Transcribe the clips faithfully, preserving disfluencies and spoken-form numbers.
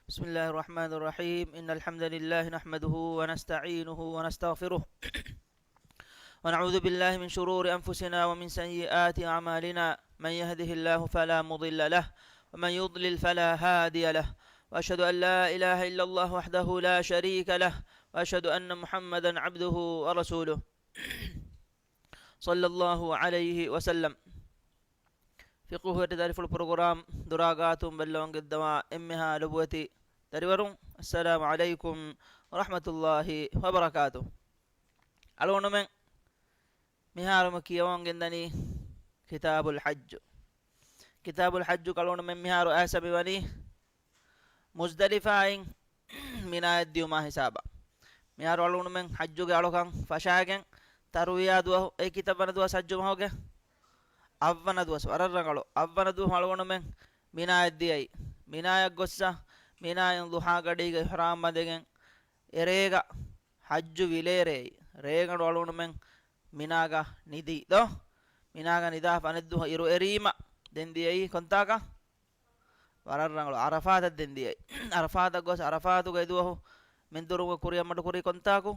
بسم الله الرحمن الرحيم. إن الحمد لله نحمده ونستعينه ونستغفره، ونعوذ بالله من شرور أنفسنا ومن سيئات أعمالنا. من يهده الله فلا مضل له، ومن يضلل فلا هادي له. وأشهد أن لا إله إلا الله وحده لا شريك له، وأشهد أن محمدا عبده ورسوله. صلى الله عليه وسلم. ފިޤުހުވެރި ދަރިފުޅު ޕްރޮގްރާމް ދުރާގާތުން ބެއްލަވަން ގެންދަވާ އެންމެހާ ލޮބުވެތި ދަރިވަރުން، އައްސަލާމު ޢަލައިކުމް ވަރަޙްމަތުﷲި ވަބަރަކާތު. އަޅުގަނޑުމެން މިހާރު މި ކިޔަވަން ގެންދަނީ ކިތާބުލް ޙައްޖު. ކިތާބުލް ޙައްޖު އަޅުގަނޑުމެން މިހާރު އައިސް މިވަނީ މުޒްދަލިފާއިން މިނާޔަށް ދިޔުމާ ހިސާބަށް. މިހާރު އަޅުގަނޑުމެން ޙައްޖުގެ އަޅުކަން ފަށާގެން، ތަރުވިޔާ ދުވަހު، އެއީ ކިތައްވަނަ ދުވަސް؟ ޙައްޖު މަހުގެ އަށްވަނަ ދުވަސް، ވަރަށް ރަނގަޅު. އަށްވަނަ ދުވަހު އަޅުގަނޑުމެން މިނާޔަށް ދިޔައީ. މިނާޔަށް ގޮއްސަ، މިނާއިން ޟުޙާ ގަޑީގަ އިޙްރާމް ބަނދެގެން، އެރޭގަ ޙައްޖު ވިލޭރޭ، ރޭގަނޑު އަޅުގަނޑުމެން މިނާގަ ނިދީ ދޯ؟ މިނާގަ ނިދާފަ އަނެއް ދުވަހު އިރު އެރީމަ ދެން ދިޔައީ ކޮންތާކަށް؟ ވަރަށް ރަނގަޅު. ޢަރަފާތަށް ދެން ދިޔައީ. ޢަރަފާތަށް ގޮސް، ޢަރަފާތުގަ އެދުވަހު މެންދުރުމުގެ ކުރިއަށް މަޑުކުރީ ކޮންތާކު؟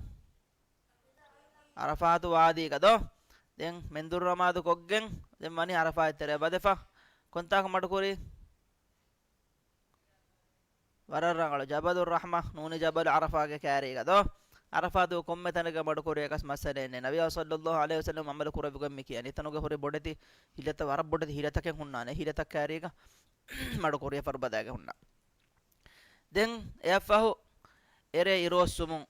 ޢަރަފާތު ވާދީގަ ދޯ؟ ދެން މެންދުރު ނަމާދު ކޮށްގެން، ދެން ވަނީ ޢަރަފާތް ތެރެއަށް ވަދެފަ. ކޮންތާކު މަޑުކުރީ؟ ވަރަށް ރަނގަޅު. ޖަބަލުއް ރަޙްމަ ނޫނީ ޖަބަލު ޢަރަފާގެ ކާރީގަ ދޯ؟ ޢަރަފާތު ކޮންމެ ތަނެއްގަ މަޑުކުރިޔަކަސް މައްސަލައެއް ނެތް. ނަބިއްޔާ ޞައްލައްލާހު ޢަލައިހި ވަސައްލަމް ޢަމަލު ކުރެއްވި ގޮތް މި ކިޔަނީ. އެތަނުގެ ހުރި ބޮޑެތި ހިލަތައް، ވަރަށް ބޮޑެތި ހިލަތަކެއް ހުންނާނެ. ހިލަތައް ކާރީގަ މަޑުކުރިޔަ ފަރުބަދައިގެ ހުންނަ. ދެން އެއަށްފަހު އެރޭ އިރުއޮއްސުމުން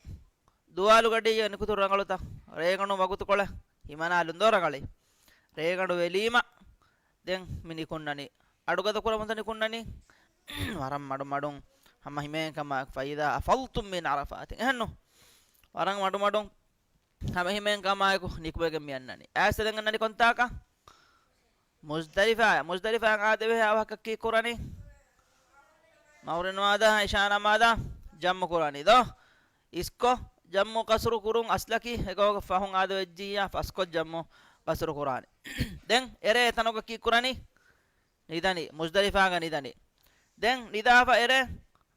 ދުވާލުގަޑީގަ ނިކުތު ރަނގަޅުތަ؟ ރޭގަނޑު ވަގުތުކޮޅެއް ހިމަނާލުން ދޯ ރަނގަޅީ؟ ރޭގަނޑު ވެލީމަ ދެން މި ނިކުންނަނީ. އަޑުގަދަ ކުރަމުންތަ ނިކުންނަނީ؟ ވަރަށް މަޑު މަޑުން ހަމަ ހިމޭން ކަމާއެކު، فإذا أفضتم من عرفات. އެހެންނު؟ ވަރަށް މަޑު މަޑުން ހަމަ ހިމޭން ކަމާއެކު ނިކުމެގެން މި އަންނަނީ. އައިސް ދެން އަންނަނީ ކޮންތާކަށް؟ މުޒްދަލިފާއަށް. މުޒްދަލިފާއަށް އާދެވޭ އަވަހަކަށް ކީއްކުރަނީ؟ މަޣްރިބް ނަމާދާ އިޝާ ނަމާދާ ޖަމްޢު ކުރާނީ ދޯ؟ އިސްކޮށް ޖަމްޢު ޤަޞްރު ކުރުން އަސްލަކީ އެކަމަކު ފަހުން އާދެވެއްޖިއްޔާ ފަސްކޮށް ޖަމްޢު ޤަޞްރު ކުރާނީ. ދެން އެރޭ އެތަނުގަ ކީއްކުރަނީ؟ ނިދަނީ، މުޒްދަލިފާގަ ނިދަނީ. ދެން ނިދާފަ އެރޭ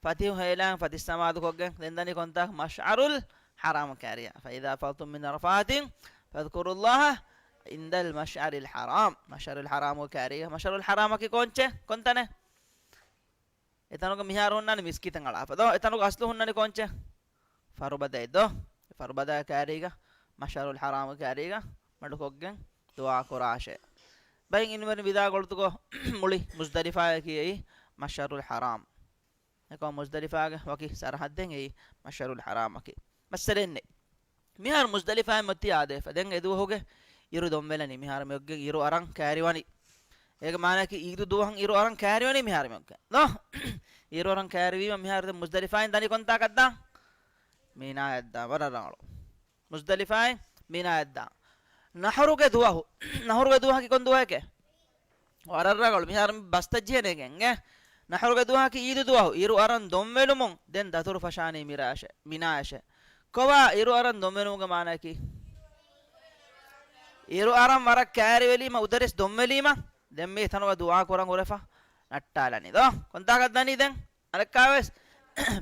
ފަތިހު ހޭލާން ފަތިސް ނަމާދު ކޮށްގެން ދެން ދަނީ ކޮންތާކު؟ މަޝްޢަރުލް ޙަރާމް ކާރިއަށް. فإذا أفضتم من عرفات فاذكروا الله عند المشعر الحرام. މަޝްޢަރުލް ޙަރާމް ކާރިއަށް. މަޝްޢަރުލް ޙަރާމަކީ ކޯންޗެއް؟ ކޮންތަނެއް؟ އެތަނުގަ މިހާރު ހުންނާނީ މިސްކިތަށް އަޅާފަ ދޯ؟ އެތަނުގަ އަސްލު ހުންނަނީ ކޯންޗެއް؟ ފަރުބަދައެއް ދޯ؟ އެ ފަރުބަދައާ ކާރީގަ، މަޝްޢަރުލް ޙަރާމް ކާރީގަ މަޑުކޮށްގެން ދުޢާ ކުރާށޭ. ބައިން އިންވެރިން ވިދާ ގޮޅުތުގަ މުޅި މުޒްދަލިފާއަކީ އެއީ މަޝްޢަރުލް ޙަރާމް. އެކަމަ މުޒްދަލިފާގެ ވަކި ސަރަޙައްދެއް އެއީ މަޝްޢަރުލް ޙަރާމަކީ. މައްސަލައެއް ނެތް. މިހާރު މުޒްދަލިފާއިން އޮތީ އާދެވިފަ. ދެން އެދުވަހުގެ އިރު ދޮންވެލަނީ. މިހާރު މި އޮށްގެން އިރު އަރަން ކައިރިވަނީ. އޭގެ މާނައަކީ އީދު ދުވަހަށް އިރު އަރަން ކައިރިވަނީ މިހާރު މި އޮށްގެން. ނޯ؟ އިރު އަރަން ކައިރިވީމަ މިހާރު ދެން މުޒްދަލިފާއިން ދަނީ ކޮންތާކަށްދާން؟ މިނާޔަށްދާން. ވަރަށް ރަނގަޅު. މުޒްދަލިފާއިން މިނާޔަށްދާން. ނަޙުރުގެ ދުވަހު. ނަޙުރުގެ ދުވަހަކީ ކޮން ދުވަހެކޭ؟ ވަރަށް ރަނގަޅު. މިހާރު މި ބަސްތައް ޖެހޭނެގެން އެ. ނަޙުރުގެ ދުވަހަކީ އީދު ދުވަހު. އިރު އަރަން ދޮންވެލުމުން ދެން ދަތުރު ފަށާނީ މިރާށެ، މިނާޔަށެ. ކޮބާ އިރު އަރަން ދޮންވެލުމުގެ މާނައަކީ؟ އިރު އަރަން ވަރަށް ކައިރިވެލީމަ، އުދަރެސް ދޮންވެލީމަ، ދެން މި ތަނުގަ ދުޢާ ކުރަން ހުރެފަ ނައްޓާލަނީ ދޯ؟ ކޮންތާކަށް ދަނީ ދެން؟ އަނެއްކާވެސް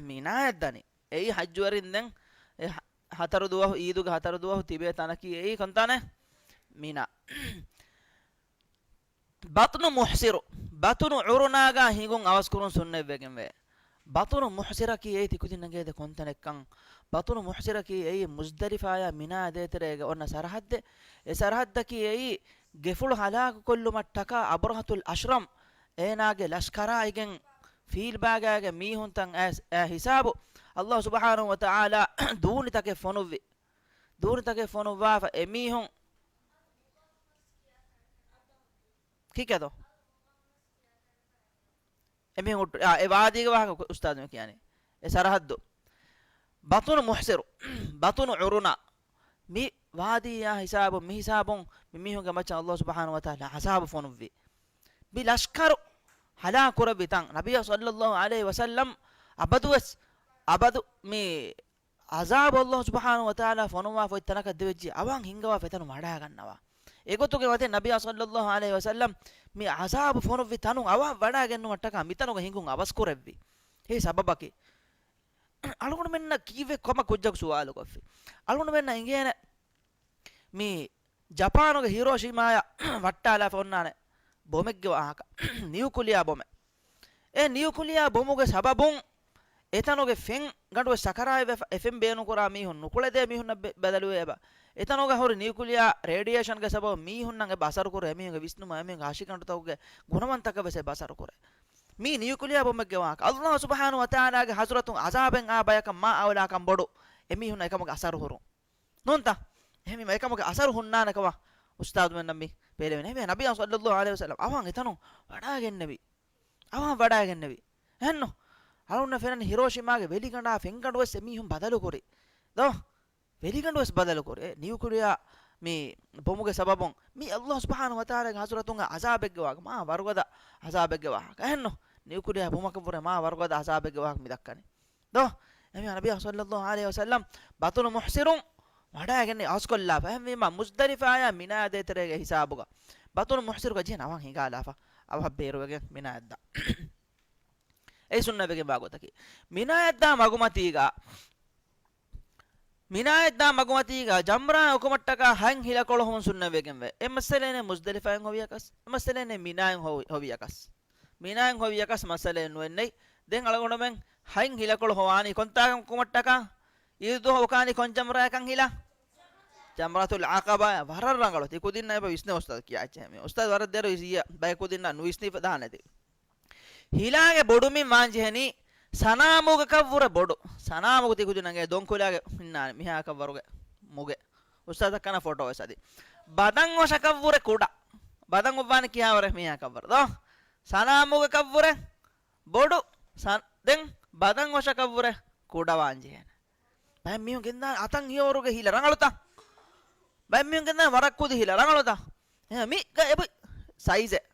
މިނާޔަށް ދަނީ. އެއީ ޙައްޖުވެރިން ދެން އެ ހަ-، ހަތަރު ދުވަހު، އީދުގެ ހަތަރު ދުވަހު ތިބޭ ތަނަކީ އެއީ ކޮންތާނެ؟ މިނާ. ބަޠްނު މުޙްޞިރު، ބަޠުނު ޢުރުނާގާ ހިނގުން އަވަސްކުރުން ސުންނަތްވެގެންވޭ. ބަޠުނު މުޙްޞިރަކީ އެއީ ތިކުދިންނަށް އެނގޭދެ ކޮންތަނެއްކަން؟ ބަޠުނު މުޙްޞިރަކީ އެއީ މުޒްދަލިފާޔާ މިނާ ދޭތެރޭގަ އޮންނަ ސަރަޙައްދެއް. އެ ސަރަޙައްދަކީ އެއީ ގެފުޅު ހަލާކުކޮށްލުމަށްޓަކާ އަބްރަހަތުލް އަޝްރަމް އޭނާގެ ލަޝްކަރާއިގެން ފީލްބާގާގެ މީހުންތައް އައިސް އެ ހިސާބު އައްލާހު ސުބްޙާނަހު ވަތަޢާލާ ދޫނިތަކެއް ފޮނުއްވި. ދޫނިތަކެއް ފޮނުއްވާފަ އެމީހުން ކީކޭތޯ؟ އެމީހުން ހުއްޓު-، އާ، އެ ވާދީގެ ވާހަކަ އުސްތާޛު މި ކިޔަނީ. އެ ސަރަޙައްދު. ބަޠުނު މުޙްޞިރު، ބަޠުނު ޢުރުނާ. މި ވާދީއާ ހިސާބުން، މި ހިސާބުން މި މީހުންގެ މައްޗަށް އައްލާހު ސުބްޙާނަހު ވަތަޢާލާ ޢަޛާބު ފޮނުއްވި. މި ލަޝްކަރު ހަލާކު ކުރެއްވި ތަން. ނަބިއްޔާ ޞައްލައްލާހު ޢަލައިހި ވަސައްލަމް އަބަދުވެސް، އަބަދު މި ޢަޛާބު އައްލާހު ސުބްޙާނަހު ވަތަޢާލާ ފޮނުއްވާފަ އޮތް ތަނަކަށް ދެވިއްޖެ އަވަހަށް ހިންގަވާފަ އެތަނުން ވަޑައިގަންނަވާ. އެގޮތުގެ މަތިން ނަބިއްޔާ ޞައްލައްލާހު ޢަލައިހި ވަސައްލަމް މި ޢަޛާބު ފޮނުއްވި ތަނުން އަވަހަށް ވަޑައިގެންނުމަށްޓަކާ މިތަނުގަ ހިނގުން އަވަސްކުރެއްވި. އެ ސަބަބަކީ، އަޅުގަނޑުމެންނަށް ކީއްވެ ކަމަށް ކުއްޖަކު ސުވާލު ކޮށްފި؟ އަޅުގަނޑުމެންނަށް އިނގޭނެ މި ޖަޕާނުގެ ހިރޯޝިމާޔަށް ވައްޓާލާފަ އޮންނާނެ ބޮމެއްގެ ވާހަކަ. ނިއުކުލިއާ ބޮމެއް. އެ ނިއުކުލިއާ ބޮމުގެ ސަބަބުން އެތަނުގެ ފެން ގަނޑުވެސް ސަކަރާތްވެފަ، އެ ފެން ބޭނުންކުރާ މީހުން ނުކުޅެދޭ މީހުންނަށް ބެ-، ބަދަލުވޭ އެބަ. އެތަނުގަ ހުރި ނިއުކުލިއާ ރޭޑިއޭޝަންގެ ސަބަބުން މީހުންނަށް އެބަ އަސަރުކުރޭ، އެމީހުންގެ ވިސްނުމަށް، އެމީހުންގެ ހަށިގަނޑުތަކުގެ ގުނަވަންތަކަށް ވެސް އެބަ އަސަރުކުރޭ. މީ ނިއުކުލިއާ ބޮމެއްގެ ވާހަކަ. އައްލާހު ސުބްޙާނަހު ވަތަޢާލާގެ ޙަޟްރަތުން ޢަޛާބެއް އާ ބަޔަކަށް މާ އައުލާކަން ބޮޑު އެމީހުންނަށް އެކަމުގެ އަސަރު ހުރުން. ނޫންތަ؟ އެހެންވީމަ އެކަމުގެ އަސަރު ހުންނާނެ ކަމަށް އުސްތާޛުމެންނަށް މި ބޭނުމީ. އެހެންވެ ނަބިއްޔާ ޞައްލައްލާހު ޢަލައިހި ވަސައްލަމް އަވަހަށް އެތަނުން ވަޑައިގެންނެވި. އަވަހަށް ވަޑައިގެންނެވި. އެހެންނު؟ އަޅުންނަށް ފެންނަނީ ހިރޯޝިމާގެ ވެލިގަނޑާ ފެންގަނޑުވެސް އެމީހުން ބަދަލުކުރި. ދޯ؟ ވެލިގަނޑުވެސް ބަދަލުކުރި. އެ ނިއުކުލިއާ މި ބޮމުގެ ސަބަބުން މި އައްލާހު ސުބްޙާނަހު ވަތަޢާލާގެ ޙަޟްރަތުން ޢަޛާބެއްގެ ވާހަކަ، މާ ވަރުގަދަ ޢަޛާބެއްގެ ވާހަކަ. އެހެންނު؟ ނިއުކުލިއާ ބޮމަކަށްވުރެ މާ ވަރުގަދަ ޢަޛާބެއްގެ ވާހަކަ މި ދައްކަނީ. ދޯ؟ އެމީހުން ނަބިއްޔާ ޞައްލައްލާހު ޢަލައިހި ވަސައްލަމް ބަޠުނު މުޙްޞިރުން ވަޑައިގެންނެވި އަވަސްކޮށްލާފަ. އެހެންވީމަ މުޒްދަލިފާޔާ މިނާ ދޭތެރޭގެ ހިސާބުގަ ބަޠުނު މުޙްޞިރުގަ ޖެހެން އަވަހަށް ހިނގާލާފަ. އަވަހަށް ބޭރުވެގެން މިނާއަށްދާ. އެއީ ސުންނަތްވެގެންވާ ގޮތަކީ. މިނާއަށްދާ މަގުމަތީގަ، މިނާއަށްދާ މަގުމަތީގަ ޖަމްރާ އުކުމަށްޓަކާ ހަތް ހިލަކޮޅު ހޮވުން ސުންނަތްވެގެންވޭ. އެ މައްސަލައެއް ނެތް މުޒްދަލިފާއިން ހޮވިޔަކަސް. އެ މައްސަލައެއް ނެތް މިނާއިން ހޮވި-، ހޮވިޔަކަސް. މިނާއިން ހޮވިޔަކަސް މައްސަލައެއް ނުވެންނެއް. ދެން އަޅުގަނޑުމެން ހަތް ހިލަކޮޅު ހޮވާނީ ކޮންތާކަން އުކުމަށްޓަކާ؟ އީދު ދުވަހު އުކާނީ ކޮން ޖަމްރާއަކަށް ހިލަ؟ ޖަމްރަތުލް ޢަޤަބާ. ވަރަށް ރަނގަޅު. ތި ކުދިންނަށް އެބަ ވިސްނޭ އުސްތާޛު ކިޔާ އެއްޗެއް ހެމި. އުސްތާޛު ވަރަށް ދެރަ ވިސް-، ބައެއް ކުދިންނަށް ނުވިސްނިފަ ދާނެތި. ހިލާގެ ބޮޑުމިން ވާންޖެހެނީ ސަނާމުގަކަށްވުރެ ބޮޑު. ސަނާމުގު ތިކުދިންނަށް އެނގޭ ދޮންކުލާގެ ހިންނާނެ މިހާކަށްވަރުގެ މުގެ. އުސްތާޛަށް ދައްކާނަން ފޮޓޯ ވެސް އަދި. ބަދަން އޮށަކަށްވުރެ ކުޑަ. ބަދަން އޮއްވާނެ ކިހާވަރެއް މިހާކަށްވަރު. ދޯ؟ ސަނާމުގަކަށްވުރެ ބޮޑު. ސަ-، ދެން ބަދަން އޮށަކަށްވުރެ ކުޑަ ވާންޖެހޭނެ. ބައެއް މީހުން ގެންދާނެ އަތަށް ހިޔަވަރުގެ ހިލަ ރަނގަޅުތަ؟ ބައެއް މީހުން ގެންދާނެ ވަރަށް ކުދި ހިލަ ރަނގަޅުތަ؟ އެހެން މި ގަ-، އެބަ ސައިޒެއް.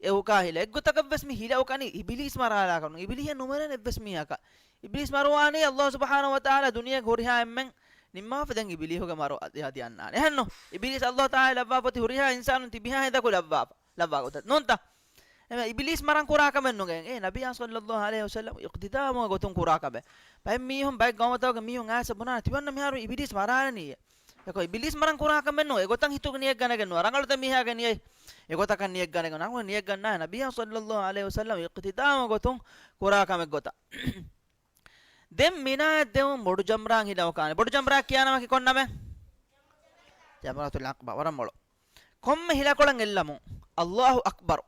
އެ އުކާ ހިލަ. އެއްގޮތަކަށްވެސް މި ހިލަ އުކަނީ އިބިލީސް މަރާލާކަށް ނޫން. އިބިލީހެއް ނުމެރޭނެ އެއްވެސް މީހަކަށް. އިބިލީސް މަރުވާނީ އައްލާހު ސުބްޙާނަހު ވަތަޢާލާ ދުނިޔޭގެ ހުރިހާ އެންމެން ނިންމާފަ ދެން އިބިލީހުގެ މަރު އަދި އަދި އަންނާނެ. އެހެންނު؟ އިބިލީސް އައްލާހު ތަޢާލާ ލައްވާފަ އޮތީ ހުރިހާ އިންސާނުން ތިބިހާ ހިނދަކު ލައްވާފަ. ލައްވާ ގޮތަށް ނޫންތަ؟ އެމަ އިބިލީސް މަރަން ކުރާ ކަމެއް ނުގެން. އޭ ނަބިއްޔާ ޞައްލައްލާހު ޢަލައިހި ވަސައްލަމް އިޤްތިދާއުގެ ގޮތުން ކުރާ ކަމެއް. ބައެއް މީހުން ބައެއް ގައުމުތަކުގެ މީހުން އައިސް ބުނާނެ ތިމަންނަ މިހާރު އިބިލީސް މަރާނީ. އެކޮ އިބިލީސް މަރަން ކުރާ ކަމެއް ނޫން. އެގޮތަށް ހިތުގެ ނިޔަތް ގަނެގެން ނުވާ. ރަނގަޅުތަ މީހާގެ ނިޔަތް؟ އެގޮތަކަށް ނިޔަތް ގަނެގެން ނަމަ ނިޔަތް ގަންނާ ނަބިއްޔާ ޞައްލައްލާހު ޢަލައިހި ވަސައްލަމް އިޤްތިދާއުގެ ގޮތުން ކުރާ ކަމެއް ގޮތަށް. ދެން މިނާއަށް ދެވުން ބޮޑު ޖަމްރާއަށް ހިލަ އުކާނެ. ބޮޑު ޖަމްރާ ކިޔާ ނަމަކީ ކޮން ނަމެއް؟ ޖަމްރަތުލް ޢަޤަބާ. ވަރަށް މޮޅު. ކޮންމެ ހިލަކޮޅެއް އެއްލަމުން އައްލާހު އަކްބަރު.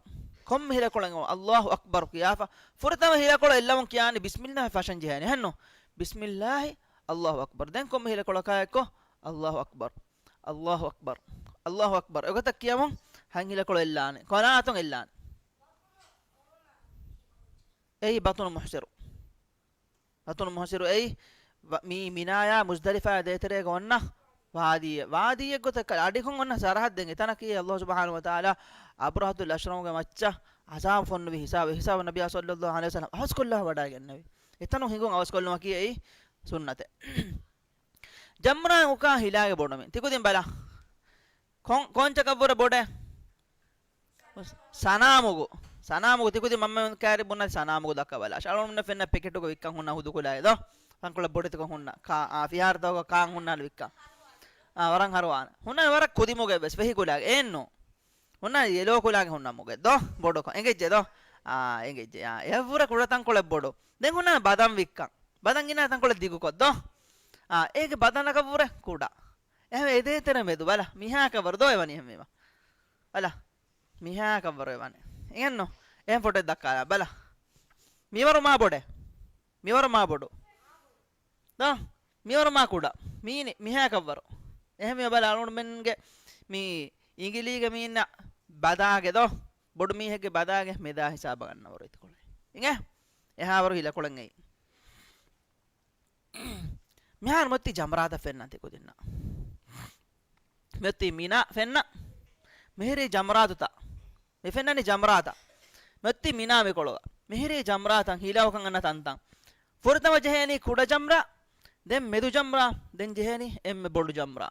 ކޮންމެ ހިލަކޮޅެއް އެއްލަމުން އައްލާހު އަކްބަރު ކިޔާފަ. ފުރަތަމަ ހިލަކޮޅު އެއްލަމުން ކިޔާނީ ބިސްމިއްލާހި ފަށަން ޖެހޭނެ. އެހެންނު؟ ބިސްމިއްލާހި އައްލާހު އަކްބަރު. ދެން ކޮންމެ ހިލަކޮޅަކާ އެއްކޮށް އައްލާހު އަކްބަރު. އައްލާހު އަކްބަރު. އައްލާހު އަކްބަރު. އެގޮތަށް ކިޔަމުން ހަތް ހިލަކޮޅު އެއްލާނެ. ކޮނާތުން އެއްލާނެ؟ އެއީ ބަޠުނު މުޙްޞިރު. ބަޠުނު މުޙްޞިރު އެއީ ވަ-، މީ މިނާޔާ މުޒްދަލިފާ ދޭތެރޭގަ އޮންނަ ވާދީއެއް. ވާދީއެއް ގޮތަށް ކަލޭ އަޑިކޮށް އޮންނަ ސަރަޙައްދެއް. އެތަނަކީ އައްލާހު ސުބްޙާނަހު ވަތަޢާލާ އަބްރަހަތުލް އަޝްރަމުގެ މައްޗަށް ޢަޒާބު ފޮނުވި ހިސާބު. އެ ހިސާބު ނަބިއްޔާ ޞައްލައްލާހު ޢަލައިހި ވަސައްލަމް އަވަސްކޮށްލާ ވަޑައިގެންނެވި. އެތަނުން ހިނގުން އަވަސްކޮށްލުމަކީ އެއީ ސުންނަތެއް. ޖަމްރާއިން އުކާ ހިލާގެ ބޮޑުމިން. ތިކުދިން ބަލަ. ކޮން، ކޮންޗަކަށްވުރެ ބޮޑޭ؟ ސަނާމުގު. ސަނާމުގު ތިކުދިން މަންމަ ކާރި ބުންނަ ސަނާމުގު ދައްކަ ބަލާ. އަޅުގަނޑުމެންނަށް ފެންނަ ޕެކެޓުގަ ވިއްކަން ހުންނަ ހުދުކުލާއެއް ދޯ. ތަންކޮޅެއް ބޮޑެތިކޮށް ހުންނަ. ކާ، އާ، ފިހާރަތަކުގަ ކާން ހުންނާނެ ވިއްކަން. އާ، ވަރަށް ހަރުވާނެ. ހުންނަ ވަރަށް ކުދިމުގެ ވެސް ފެހިކުލާގެ. އެއްނު. ހުންނަ ޔެލޯ ކުލާގެ ހުންނަ މުގެ ދޯ. ބޮޑުކޮށް. އެނގެއްޖެ ދޯ. އާ، އެނގެއްޖެ. އާ، އެއަށްވުރެ ކުޑަ ތަންކޮޅެއް ބޮޑު. ދެން ހުންނަ ބަދަން ވިއްކަން. ބަދަން ގިނަ ތަންކޮޅެއް ދިގުކޮށް ދޯ. އާ، އޭގެ ބަދަނަކަށްވުރެ ކުޑަ. އެހެން އެދޭތެރެ މެދު ބަލަ. މިހާކަށްވަރު ދޯ އެވަނީ އެހެންވީމަ. ބަލަ. މިހާކަށްވަރު އެވަނީ. އެހެންނު. އެހެން ފޮޓޯ ދައްކާލާ ބަލަ. މިވަރު މާ ބޮޑެ. މިވަރު މާ ބޮޑު. ދޯ. މިވަރު މާ ކުޑަ. މީނި މިހާކަށްވަރު. އެހެންވީމަ ބަލަ އަޅުގަނޑުމެންގެ މި އިނގިލީގެ މީންނަ ބަދާގެ ދޯ. ބޮޑު މީހެއްގެ ބަދާގެ މެދާ ހިސާބަށް ގަންނަވަރު އިތުކޮޅެއް. އިނގޭ؟ އެހާވަރު ހިލަކޮޅެއް އެއީ. މިހާރު މޮތީ ޖަމްރާތައް ފެންނަން ތިކުދިންނަށް. މޮތީ މިނާ ފެންނަ. މިހިރީ ޖަމްރާތުތައް. މި ފެންނަނީ ޖަމްރާތައް. މޮތީ މިނާ މިކޮޅުގަ. މިހިރީ ޖަމްރާތައް ހިލައުކަން އަންނަ ތަންތަން. ފުރަތަމަ ޖެހޭނީ ކުޑަ ޖަމްރާ، ދެން މެދު ޖަމްރާ، ދެން ޖެހޭނީ އެންމެ ބޮޑު ޖަމްރާ.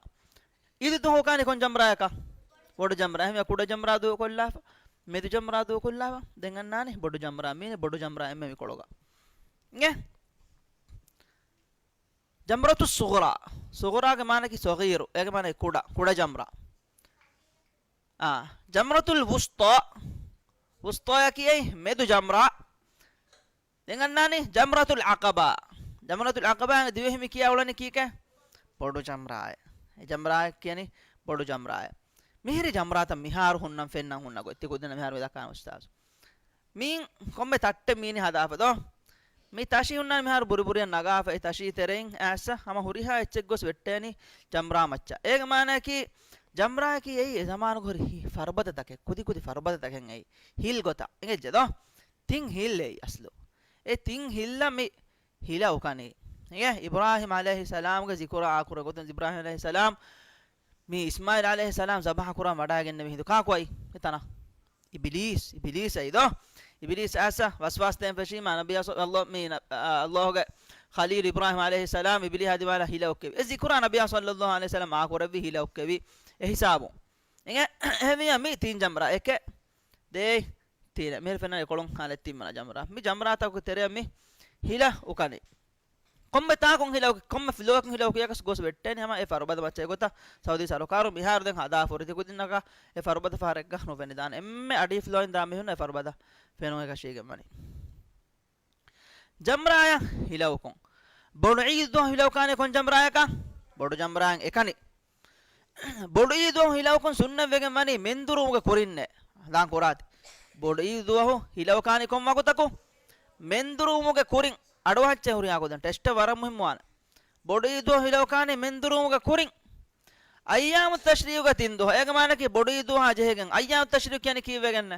އީދު ދުވަހު އުކާނީ ކޮން ޖަމްރާއަކަށް؟ ބޮޑު ޖަމްރާ. އެހެންވެ ކުޑަ ޖަމްރާ ދޫކޮށްލާފަ، މެދު ޖަމްރާ ދޫކޮށްލާފަ، ދެން އަންނާނީ ބޮޑު ޖަމްރާ. މީނެ ބޮޑު ޖަމްރާ އެންމެ މިކޮޅުގަ. އިނގޭ؟ ޖަމްރަތު ޞުޣްރާ. ޞުޣްރާގެ މާނަކީ ޞަޣީރު. އޭގެ މާނަ ކުޑަ، ކުޑަ ޖަމްރާ. އާ، ޖަމްރަތުލް ވުސްޠާ. ވުސްޠާޔަކީ އެއީ މެދު ޖަމްރާ. ދެން އަންނާނީ ޖަމްރަތުލް ޢަޤަބާ. ޖަމްރަތުލް ޢަޤަބާ ދިވެހި މި ކިޔާ އުޅެނީ ކީކޭ؟ ބޮޑު ޖަމްރާއެއް. އެ ޖަމްރާއެއް ކިޔަނީ ބޮޑު ޖަމްރާއެއް. މިހިރި ޖަމްރާތައް މިހާރު ހުންނަން ފެންނަން ހުންނަ ގޮތް. ތި ކުދިންނަށް މިހާރު މި ދައްކާނެ އުސްތާޒު. މީން ކޮންމެ ތައްޓެއް މީނި ހަދާފަ ދޯ؟ މި ތަށި ހުންނާނެ މިހާރު ބުރި ބުރިއަށް ނަގާފަ، އެ ތަށީ ތެރެއިން އައިސް ހަމަ ހުރިހާ އެއްޗެއް ގޮސް ވެއްޓޭނީ ޖަމްރާ މައްޗަށް. އޭގެ މާނައަކީ ޖަމްރާއަކީ އެއީ އެ ޒަމާނުގެ ހުރި ހި-، ފަރުބަދަތަކެއް، ކުދި ކުދި ފަރުބަދަތަކެއް އެއީ. ހިލް ގޮތަށް. އިނގެއްޖެ ދޯ؟ ތިން ހިލް އެއީ އަސްލު. އެ ތިން ހިއްލަށް މި ހިލަ އުކަނީ. އިނގޭ؟ އިބްރާހިމް ޢަލައިހިއްސަލާމްގެ ޒިކުރާ އާކުރެ ގޮތުން އިބްރާހިމް ޢަލައިހިއްސަލާމް މި އިސްމާޢީލް ޢަލައިހިއްސަލާމް ޒަބަޙަ ކުރަން ވަޑައިގެންނެވި ހިނދު ކާކު އައީ؟ އެތަނަށް. އިބިލީސް، އިބިލީސް އައީ ދޯ؟ އިބިލީސް އައިސް ވަސްވާސް ދޭން ފެށީމަ ނަބިއްޔާ ޞައް-، ﷲ މީ ނަ-، އާ، ﷲގެ ޚަލީލު އިބްރާހިމް ޢަލައިހިއްސަލާމް އިބިލީހާ ދިމާލަށް ހިލަ އުއްކެވި. އެ ޒިކުރާ ނަބިއްޔާ ޞައްލައްލާހު ޢަލައިހި ވަސައްލަމް އާކުރެއްވި ހިލަ އުއްކެވި އެ ހިސާބުން. އެހެންވީމަ މި ތިން ޖަމްރާ އެކެއް ދޭ ތީނެ. މިހިރި ފެންނަނީ އެކޮޅުން ހާލަތް ތިންވަނަ ޖަމްރާ. މި ޖަމްރާތަކުގެ ތެރެއަށް މި ހިލަ އުކަނީ. ކޮންމެ ތާކުން ހިލަ އުކި-، ކޮންމެ ފްލޯއަކުން ހިލަ އުކިޔަކަސް ގޮސް ވެއްޓޭނެ ހަމަ އެ ފަރުބަދަ މައްޗަށް. އެގޮތަށް ސައުދީ ސަރުކާރު މިހާރު ދެން ހަދާ ފުރިތި ކުދިންނަކަށް އެ ފަރުބަދަ ފަހަރެއްގަ ނުފެނިދާނެ. އެންމެ އަޑީ ފްލޯއިން ދާ މީހުން އެ ފަރުބަދަ ފެނުން އެކަށީގެން ވަނީ. ޖަމްރާއަށް ހިލައުކުން. ބޮޑު ޢީދު ދުވަހު ހިލައުކާނީ ކޮން ޖަމްރާއަކަށް؟ ބޮޑު ޖަމްރާއަށް އެކަނި. ބޮޑު ޢީދު ދުވަހު ހިލައުކުން ސުންނަތްވެގެން ވަނީ މެންދުރުވުމުގެ ކުރިންނޭ. ދާން ކުރާތި. ބޮޑު ޢީދު ދުވަހު ހިލައުކާނީ ކޮން ވަގުތަކު؟ މެންދުރުވުމުގެ ކުރިން. އަޑުއަހައްޗޭ ހުރިހާ ކުދިން. ޓެސްޓެއް ވަރަށް މުހިއްމުވާނެ. ބޮޑު ޢީދު ދުވަހު ހިލައުކާނީ މެންދުރުވުމުގެ ކުރިން. އައްޔާމު ތަޝްރީޢުގެ ތިން ދުވަހު. އޭގެ މާނައަކީ ބޮޑު ޢީދު ދުވަހާ ޖެހިގެން. އައްޔާމު ތަޝްރީޢު ކިޔަނީ ކީއްވެގެންނޭ؟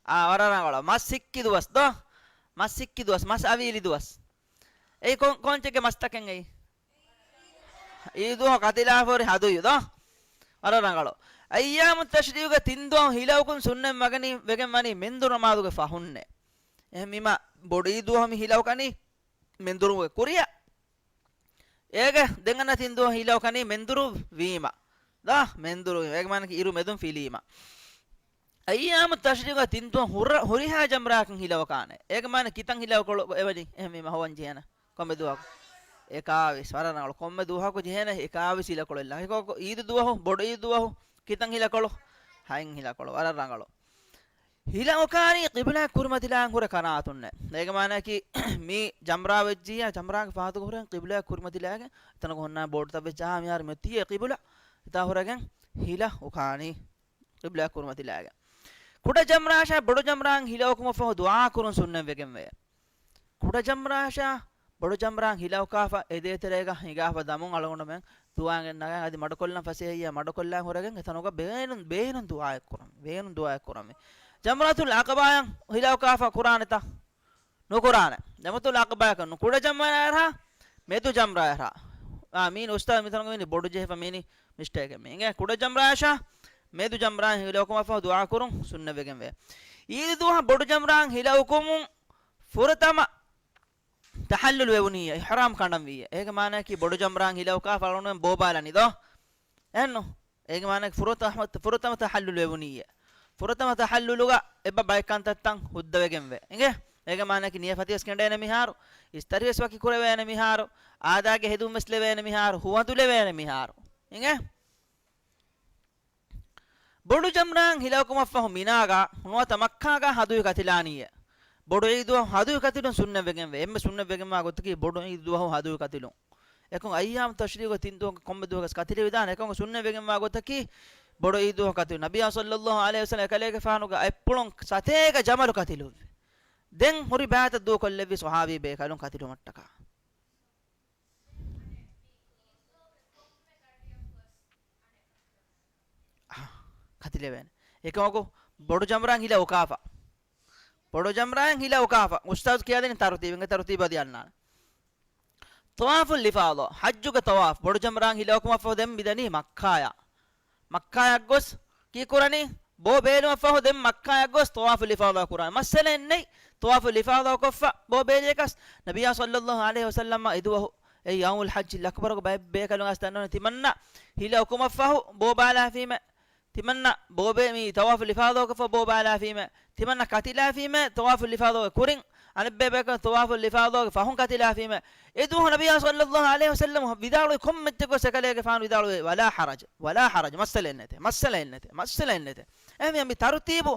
އާ، ވަރަށް ރަނގަޅު. މަސް ހިއްކި ދުވަސް ދޯ؟ މަސް ހިއްކި ދުވަސް، މަސް އަވިއިލި ދުވަސް. އެއީ ކޮން-، ކޮންޗެއްގެ މަސްތަކެއް އެއީ؟ ޢީދު ދުވަހު ކަތިލާފަ ހުރި ހަދުޔު ދޯ؟ ވަރަށް ރަނގަޅު. އައްޔާމު ތަޝްރީޢުގެ ތިން ދުވަހު ހިލައުކުން ސުންނަތް ވަގަނީ، ވެގެން ވަނީ މެންދުރު ނަމާދުގެ ފަހުންނޭ. އެހެންވީމަ ބޮޑު ޢީދު ދުވަހު މި ހިލައުކަނީ މެންދުރުމުގެ ކުރިއަށް. އޭގެ ދެން އަންނަ ތިން ދުވަހު ހިލައުކަނީ މެންދުރު ވީމަ. ދާ، މެންދުރު ވީމަ. އޭގެ މާނައަކީ އިރު މެދުން ފިލީމަ. އައްޔާމު ތަޝްރީޢުގަ ތިން ދުވަހު ހުރަ-، ހުރިހާ ޖަމްރާއަކުން ހިލައުކާނެ. އޭގެ މާނަ ކިތަން ހިލަކޮޅު އެވަނީ؟ އެހެންވީމަ ހޮވަން ޖެހޭނެ. ކޮންމެ ދުވަހަކު؟ އެކާވީސް. ވަރަށް ރަނގަޅު. ކޮންމެ ދުވަހަކު ޖެހޭނެ އެކާވީސް ހިލަކޮޅެއް. އެކަމަކު ޢީދު ދުވަހު، ބޮޑު ޢީދު ދުވަހު ކިތަން ހިލަކޮޅު؟ ހައެއް ހިލަކޮޅު. ވަރަށް ރަނގަޅު. ހިލަ އުކާނީ ޤިބްލާއަށް ކުރިމަތިލާން ހުރެ ކަރާތުންނެ. އޭގެ މާނައަކީ މި ޖަމްރާ ވެއްޖިއްޔާ، ޖަމްރާގެ ފަހަތުގަ ހުރެން ޤިބްލާއަށް ކުރިމަތިލާގެން އެތަނަކު ހުންނަ ބޯޓުތައް ވެއްޖާ މިހާރު މިއޮތީ އެ ޤިބްލާ. އެތާ ހުރެގެން ހިލަ އުކާނީ ޤިބްލާއަށް ކުރިމަތިލާގެން. ކުޑަ ޖަމްރާއަށާ ބޮޑު ޖަމްރާއަށް ހިލަ އުކުމަށްފަހު ދުޢާ ކުރުން ސުންނަތްވެގެންވޭ. ކުޑަ ޖަމްރާއަށާ ބޮޑު ޖަމްރާއަށް ހިލައުކާފަ އެ ދޭތެރޭގަ ހިނގާފަ ދަމުން އަޅުގަނޑުމެން ދުޢާއެއް ނަގަން އަދި މަޑުކޮށްލަން ފަސޭހައްޔާ މަޑުކޮށްލާން ހުރެގެން އެތަނުގަ ބޭނުން، ބޭނުން ދުޢާއެއް ކުރަން، ބޭނުން ދުޢާއެއް ކުރަން. ޖަމްރަތުލް ޢަޤަބާއަށް ހިލައުކާފަ ކުރާނެތަ؟ ނުކުރާނެ. ޖަމްރަތުލް ޢަޤަބާއަކަށް ނު. ކުޑަ ޖަމްރާއަށާ މެދު ޖަމްރާއަށާ. އާ، މީން އުސްތާޛު މިތަނުގަ މީނި ބޮޑު ޖެހިފަ މީނި މިސްޓޭކެއް މީ. އިނގޭ ކުޑަ ޖަމްރާއަށާ މެދު ޖަމްރާއަށް ހިލައުކުމަށްފަހު ދުޢާ ކުރުން ސުންނަތްވެގެންވޭ. ޢީދު ދުވަހަށް ބޮޑު ޖަމްރާއަށް ހިލައުކުމުން ފުރަތަމަ ތަޙައްލުލު ވެވުނިއްޔާ، އިޙްރާމް ކަނޑަންވިއްޔާ. އޭގެ މާނައަކީ ބޮޑު ޖަމްރާއަށް ހިލައުކާފަ އަޅުގަނޑުމެން ބޯބާލަނީ ދޯ؟ އެހެންނު؟ އޭގެ މާނައަކީ ފުރަތަމަ، ފުރަތަމަ ތަޙައްލުލު ވެވުނިއްޔާ. ފުރަތަމަ ތަޙައްލުލުގަ އެބަ ބައެއް ކަންތައްތައް ހުއްދަވެގެންވޭ. އިނގޭ؟ އޭގެ މާނައަކީ ނިޔަފަތިވެސް ކެނޑޭނެ މިހާރު، އިސްތަށިވެސް ވަކި ކުރެވޭނެ މިހާރު، އާދާގެ ހެދުންވެސް ލެވޭނެ މިހާރު، ހުވަނދު ލެވޭނެ މިހާރު. އިނގޭ؟ ބޮޑު ޖަމްރާއަށް ހިލައުކުމަށްފަހު މިނާގަ ނުވަތަ މައްކާގަ ހަދުއި ކަތިލާނިއްޔާ. ބޮޑު ޢީދު ދުވަހު ހަދުއި ކަތިލުން ސުންނަތްވެގެންވޭ. އެންމެ ސުންނަތްވެގެންވާ ގޮތަކީ ބޮޑު ޢީދު ދުވަހު ހަދުއި ކަތިލުން. އެކަމަކު އައްޔާމު ތަޝްރީޢުގެ ތިން ދުވަހަކު ކޮންމެ ދުވަހަކަސް ކަތިލެވިދާނެ. އެކަމަކު ސުންނަތްވެގެންވާ ގޮތަކީ ބޮޑު ޢީދު ދުވަހު ކަތިލުން. ނަބިއްޔާ ޞައްލައްލާހު ޢަލައިހި ވަސައްލަމަ އެކަލޭގެފާނުގެ އަތްޕުޅުން ސަތޭކަ ޖަމަލު ކަތިލުއްވި. ދެން ހުރި ބައިތައް ދޫކޮށްލެއްވި ޞަޙާބީ ބޭކަލުން ކަތިލުމަށްޓަކާ. ކަތިލެވޭނެ. އެކަމަކު ބޮޑު ޖަމްރާއަށް ހިލަ އުކާފަ. ބޮޑު ޖަމްރާއަށް ހިލަ އުކާފަ. އުސްތާޛު ކިޔާދިނީ ތަރުތީބެއް، ތަރުތީބަށް އަދި އަންނާނެ. ޠަވާފުލް އިފާޟާ، ޙައްޖުގެ ޠަވާފް، ބޮޑު ޖަމްރާއަށް ހިލަ އުކުމަށްފަހު ދެން މިދަނީ މައްކާޔަށް. މައްކާޔަށް ގޮސް ކީކުރަނީ؟ ބޯ ބޭލުމަށްފަހު ދެން މައްކާޔަށް ގޮސް ޠަވާފުލް އިފާޟާ ކުރާނެ. މައްސަލައެއް ނެތް. ޠަވާފުލް އިފާޟާ ކޮށްފަ ބޯ ބޭލިޔަކަސް ނަބިއްޔާ ޞައްލައްލާހު ޢަލައިހި ވަސައްލަމަ އެދުވަހު އެ ޔައުމުލް ޙައްޖިލް އަކްބަރުގެ ބައެއް ބޭކަލުން އަސް ދަންނަވަނީ ތިމަންނަ ހިލަ އުކުމަށްފަހު ބޯ ބާލާފީމޭ. ތިމަންނަ ބޯބޭ މި ޠަވާފުލް އިފާޟާ ކޮށްފަ ބޯ ބާލާފީމޭ. ތިމަންނަ ކަތިލާފީމޭ ޠަވާފުލް އިފާޟާގެ ކުރިން، އަނެއްބޭބޭކަލުން ޠަވާފުލް އިފާޟާގެ ފަހުން ކަތިލާފީމޭ. އެ ދުވަހު ނަބިއްޔާ ޞައްލައްލާހު ޢަލައިހި ވަސައްލަމަ ވިދާޅުވި ކޮންމެ އެއްޗަކުވެސް އެކަލޭގެފާނު ވިދާޅުވި، "ވަލާ ޙަރަޖް، ވަލާ ޙަރަޖް، މައްސަލައެއް ނެތޭ، މައްސަލައެއް ނެތޭ، މައްސަލައެއް ނެތޭ." އެހެންވީމަ މި ތަރުތީބު،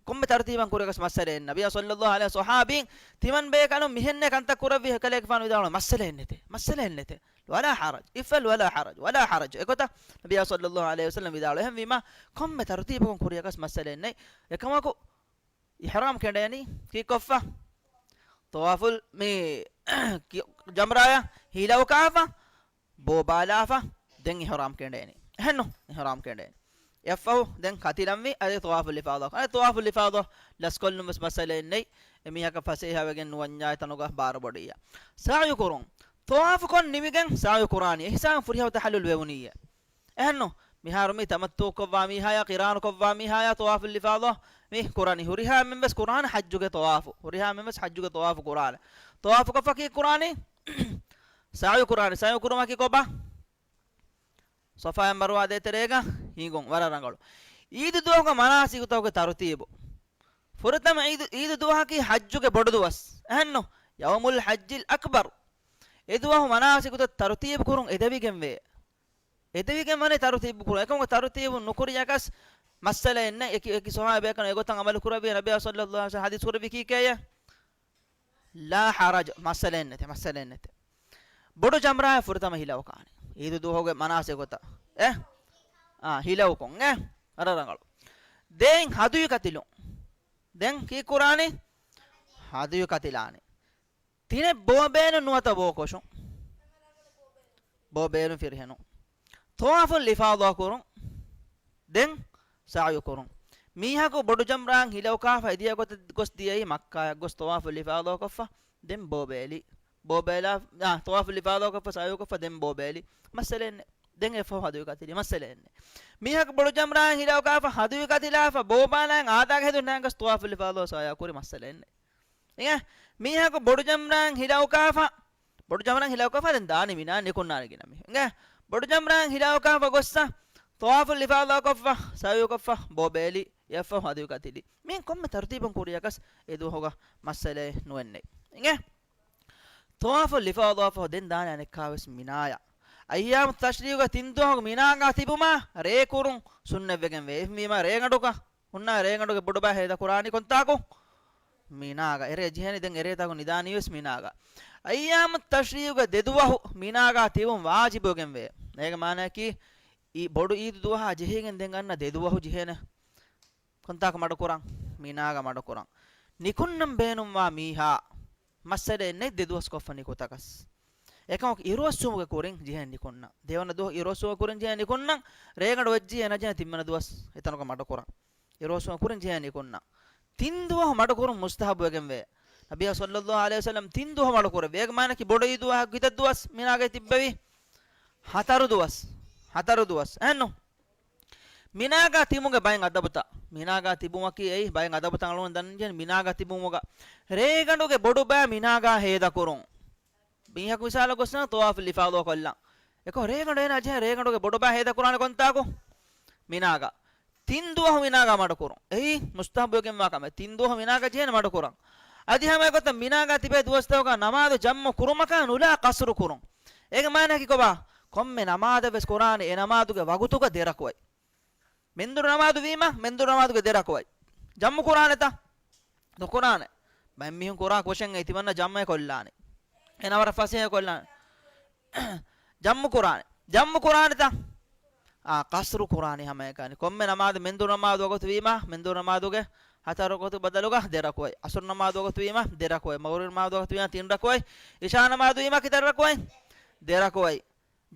ކޮންމެ ތަރުތީބަށް ކުރިޔަކަސް މައްސަލައެއް ނެތޭ. ނަބިއްޔާ ޞައްލައްލާހު ޢަލައިހި ވަސައްލަމަ ޞަޙާބީން ތިމަން ބޭކަލުން މިހެންނޭ ކަންތައް ކުރެއްވި އެކަލޭގެފާނު ވިދާޅުވި، "މައްސަލައެއް ނެތޭ، މައްސަލައެއް ނެތޭ، ވަލާ ޙަރަޖް، އިފްޢަލް ވަލާ ޙަރަޖް، ވަލާ ޙަރަޖް." އެގޮތަށް ނަބިއްޔާ ޞައްލައްލާހު ޢަލައިހި ވަސައްލަމަ ވިދާޅުވި. އެހެންވީމަ ކޮންމެ ތަރުތީބަކުން ކުރިޔަކަސް މައްސަލައެއް ނެތް. އެކަމަކު އިޙްރާމް ކެނޑޭނީ ކީއްކޮށްފަ؟ ޠަވާފުލް މި ކި-، ޖަމްރާޔަށް ހިލައުކާފަ، ބޯބާލާފަ، ދެން އިޙްރާމް ކެނޑޭނީ. އެހެންނު؟ އިޙްރާމް ކެނޑޭނީ. އެއަށްފަހު ދެން ކަތިލަންވީ، އަދި ޠަވާފުލް އިފާޟާ. އަދި ޠަވާފުލް އިފާޟާ ލަސްކޮށްލުން ވެސް މައްސަލައެއް ނެތް. އެ މީހަކަށް ފަސޭހަވެގެން ނުވަންޏާ އެތަނުގަ ބާރު ބޮޑިއްޔާ. ސަޢުޔު ކުރުން. ޠަވާފު ކޮށް ނިމިގެން ސަޢުޔު ކުރާނީ. އެ ހިސާބުން ފުރިހަމަ ތަޙައްލުލް ވެވުނީއޭ. އެހެންނު؟ މިހާރު މި ތަމައްތުޢު ކޮށްވާ މީހާޔާ، ޤިރާނު ކޮށްވާ މީހާޔާ، ޠަވާފުލް އިފާޟާ މި ކުރާނީ. ހުރިހާ އެންމެން ވެސް ކުރާނެ ޙައްޖުގެ ޠަވާފު. ހުރިހާ އެންމެން ވެސް ޙައްޖުގެ ޠަވާފު ކުރާނެ. ޠަވާފު ކޮށްފަ ކީއްކުރާނީ؟ ސަޢުޔު ކުރާނެ. ސަޢުޔު ކުރުމަކީ ކޮބާ؟ ޞަފާއާ މަރުވާ ދޭތެރޭގަ ހިނގުން. ވަރަށް ރަނގަޅު. ޢީދު ދުވަހުގެ މަނާސިކުތަކުގެ ތަރުތީބު. ފުރަތަމަ ޢީދު، ޢީދު ދުވަހަކީ ޙައްޖުގެ ބޮޑު ދުވަސް. އެހެންނު؟ ޔައުމުލް ޙައްޖިލް އަކްބަރު. އެ ދުވަހު މަނާސިކުތައް ތަރުތީބު ކުރުން އެދެވިގެންވޭ. އެދެވިގެން ވަނީ ތަރުތީބު ކުރުން. އެކަމަކު ތަރުތީބު ނުކުރިޔަކަސް މައްސަލައެއް ނެތް. އެކި، އެކި ޞަޙާބީއަކަށް އެގޮތަށް ޢަމަލު ކުރެއްވި. ނަބިއްޔާ ޞައްލައްލާހު ޢަލައިހި ވަސައްލަމަ ޙަދީޘް ކުރެއްވީ ކީކޭއޭ؟ ލާ ޙަރަޖް، މައްސަލައެއް ނެތޭ، މައްސަލައެއް ނެތޭ. ބޮޑު ޖަމްރާއަށް ފުރަތަމަ ހިލައުކާނެ. ޢީދު ދުވަހުގެ މަނާސިކުތައް. އެ؟ އާ، ހިލައުކުން. އެ؟ ވަރަށް ރަނގަޅު. ދެން ހަދުޔު ކަތިލުން. ދެން ކީއްކުރާނީ؟ ހަދުޔު ކަތިލާނީ. ތިނެއް ބޯބޭނުން ނުވަތަ ބޯކޮށުން. ބޯބޭނުން ފިރިހެނުން. ޠަވާފުލް އިފާޟާ ކުރުން. ދެން ސަޢުޔު ކުރުން. މީހަކު ބޮޑު ޖަމްރާއަށް ހިލައުކާފަ އެދިޔަ ގޮތަށް ގޮސް ދިޔައީ މައްކާއަށް ގޮސް ޠަވާފުލް އިފާޟާ ކޮށްފަ، ދެން ބޯބޭލި. ބޯބޭލާ، އާ، ޠަވާފުލް އިފާޟާ ކޮށްފަ، ސަޢުޔު ކޮށްފަ، ދެން ބޯބޭލި. މައްސަލައެއް ނެތް. ދެން އެއަށްފަހު ހަދުޔު ކަތިލީ. މައްސަލައެއް ނެތް. މީހަކު ބޮޑު ޖަމްރާއަށް ހިލައުކާފަ، ހަދުޔު ކަތިލާފަ، ބޯބާލާއިން އާދައިގެ ހެދުން ނޭނގެ ގޮސް ޠަވާފުލް އިފާޟާ ސަޢުޔާ ކުރި. މައްސަލައެއް ނެތް. އިނގޭ، މީހަކު ބޮޑު ޖަމްރާއަށް ހިލައުކާފަ، ބޮޑު ޖަމްރާއަށް ހިލައުކާފަ ދެން ދާނީ މިނާ ނިކުންނާނެ ގިނަ މީހުން. އިނގޭ، ބޮޑު ޖަމްރާއަށް ހިލައުކާފަ ގޮއްސަ، ޠަވާފުލް އިފާޟާ ކޮށްފަ، ސަޢުޔު ކޮށްފަ، ބޯބޭލި، އެއަށްފަހު ހަދުޔު ކަތިލި. މިއިން ކޮންމެ ތަރުތީބަކުން ކުރިޔަކަސް އެ ދުވަހުގަ މައްސަލައެއް ނުވެންނެ. އިނގޭ، ޠަވާފުލް އިފާޟާ ފަހު ދެން ދާނެ އަނެއްކާވެސް މިނާޔަށް. އައްޔާމު ތަޝްރީޤުގެ ތިން ދުވަހު މިނާގަ ތިބުމާ ރޭ ކުރުން ސުންނަތްވެގެން ވޭ. އެހެންވީމާ ރޭގަނޑުގަ ހުންނަ ރޭގަނޑުގެ ބޮޑުބައި ހޭދަކުރާނީ ކޮންތާކު؟ މިނާގަ. އެރޭ ޖެހޭނީ ދެން އެރޭތާކު ނިދާނީވެސް މިނާގަ. އައްޔާމު ތަޝްރީޤުގެ ދެ ދުވަހު މިނާގަ ތިބުން ވާޖިބުވެގެންވޭ. އޭގެ މާނައަކީ އީ ބޮޑު އީދު ދުވަހާ ޖެހިގެން ދެން އަންނަ ދެ ދުވަހު ޖެހޭނެ. ކޮންތާކު މަޑުކުރަން؟ މިނާގަ މަޑުކުރަން. ނިކުންނަން ބޭނުންވާ މީހާ މައްސަލައެއް ނެތް ދެ ދުވަސް ކޮށްފަ ނިކުތަކަސް. އެކަމަކު އިރުއޮއްސުމުގެ ކުރިން ޖެހޭ ނިކުންނަން. ދެވަނަ ދުވަހު އިރުއޮއްސުމުގެ ކުރިން ޖެހޭ ނިކުންނަން. ރޭގަނޑު ވެއްޖެ އެނަޖެހޭ ތިންވަނަ ދުވަސް އެތަނުގަ މަޑުކުރަން. އިރުއޮއްސުމުގެ ކުރިން ޖެހޭ ނިކުންނަން. ތިން ދުވަހު މަޑުކުރުން މުސްތަހަބުވެގެންވޭ. ނަބިއްޔާ ޞައްލައްލާހު ޢަލައިހި ވަސައްލަމަ ތިން ދުވަހު މަޑުކުރެއްވި. އޭގެ މާނައަކީ ބޮޑު އީދު ދުވަހަކީ ކިތައް ދުވަސް މިނާގައި ތިއްބެވި؟ ހަތަރު ދުވަސް. ހަތަރު ދުވަސް. އެހެންނު؟ މިނާގަ ތިބުމުގެ ބައެއް އަދަބުތައް. މިނާގަ ތިބުމަކީ އެއީ ބައެއް އަދަބުތައް އަޅުގަނޑު ދަންނަންޖެހޭނީ މިނާގަ ތިބުމުގަ. ރޭގަނޑުގެ ބޮޑުބައި މިނާގަ ހޭދަކުރުން. މީހަކު މިސާލަށް ގޮސްނަ ޠަވާފުލް އިފާޟާ ކޮށްލަން. އެކަމަކު ރޭގަނޑު އޭނާ ޖެހޭ ރޭގަނޑުގެ ބޮޑުބައި ހޭދަކުރާނެ ކޮންތާކު؟ މިނާގަ. ތިން ދުވަހު މިނާގަ މަޑުކުރުން. އެއީ މުސްތަހަބުވެގެންވާ ކަމެއް. ތިން ދުވަހު މިނާގަ ޖެހޭނެ މަޑުކުރަން. އަދި ހަމަ އެގޮތަށް މިނާގަ ތިބޭ ދުވަސްތަކުގަ ނަމާދު ޖަމްޢު ކުރުމަކާ ނުލާ ޤަޞްރު ކުރުން. އޭގެ މާނައަކީ ކޮބާ؟ ކޮންމެ ނަމާދެއް ވެސް ކުރާނެ އެ ނަމާދުގެ ވަގުތުގަ ދެ ރަކުޢަތް. މެންދުރު ނަމާދު ވީމަ، މެންދުރު ނަމާދުގެ ދެ ރަކުޢަތް. ޖަމްޢު ކުރާނެތަ؟ ނުކުރާނެ. ބައެއް މީހުން ކުރާ ކުށެއް އެ ތިމަންނަ ޖަމްޢެއް ކޮށްލާނެ. އޭނަ ވަރަށް ފަސޭހަ ކޮށްލާނެ. ޖަމްޢު ކުރާނެ. ޖަމްޢު ކުރާނެތަ؟ އާ، ޤަޞްރު ކުރާނެ ހަމައެކަނި. ކޮންމެ ނަމާދެއް މެންދުރު ނަމާދު ވަގުތު ވީމަ، މެންދުރު ނަމާދުގެ ހަތަރު ރަކުޢަތު ބަދަލުގަ ދެ ރަކުޢަތް. ޢަޞްރު ނަމާދު ވަގުތު ވީމަ، ދެ ރަކުޢަތް. މަޣްރިބު ނަމާދު ވަގުތު ވީމަ، ތިން ރަކުޢަތް. ޢިޝާ ނަމާދު ވީމަ، ކިތައް ރަކުޢަތް؟ ދެ ރަކުޢަތް.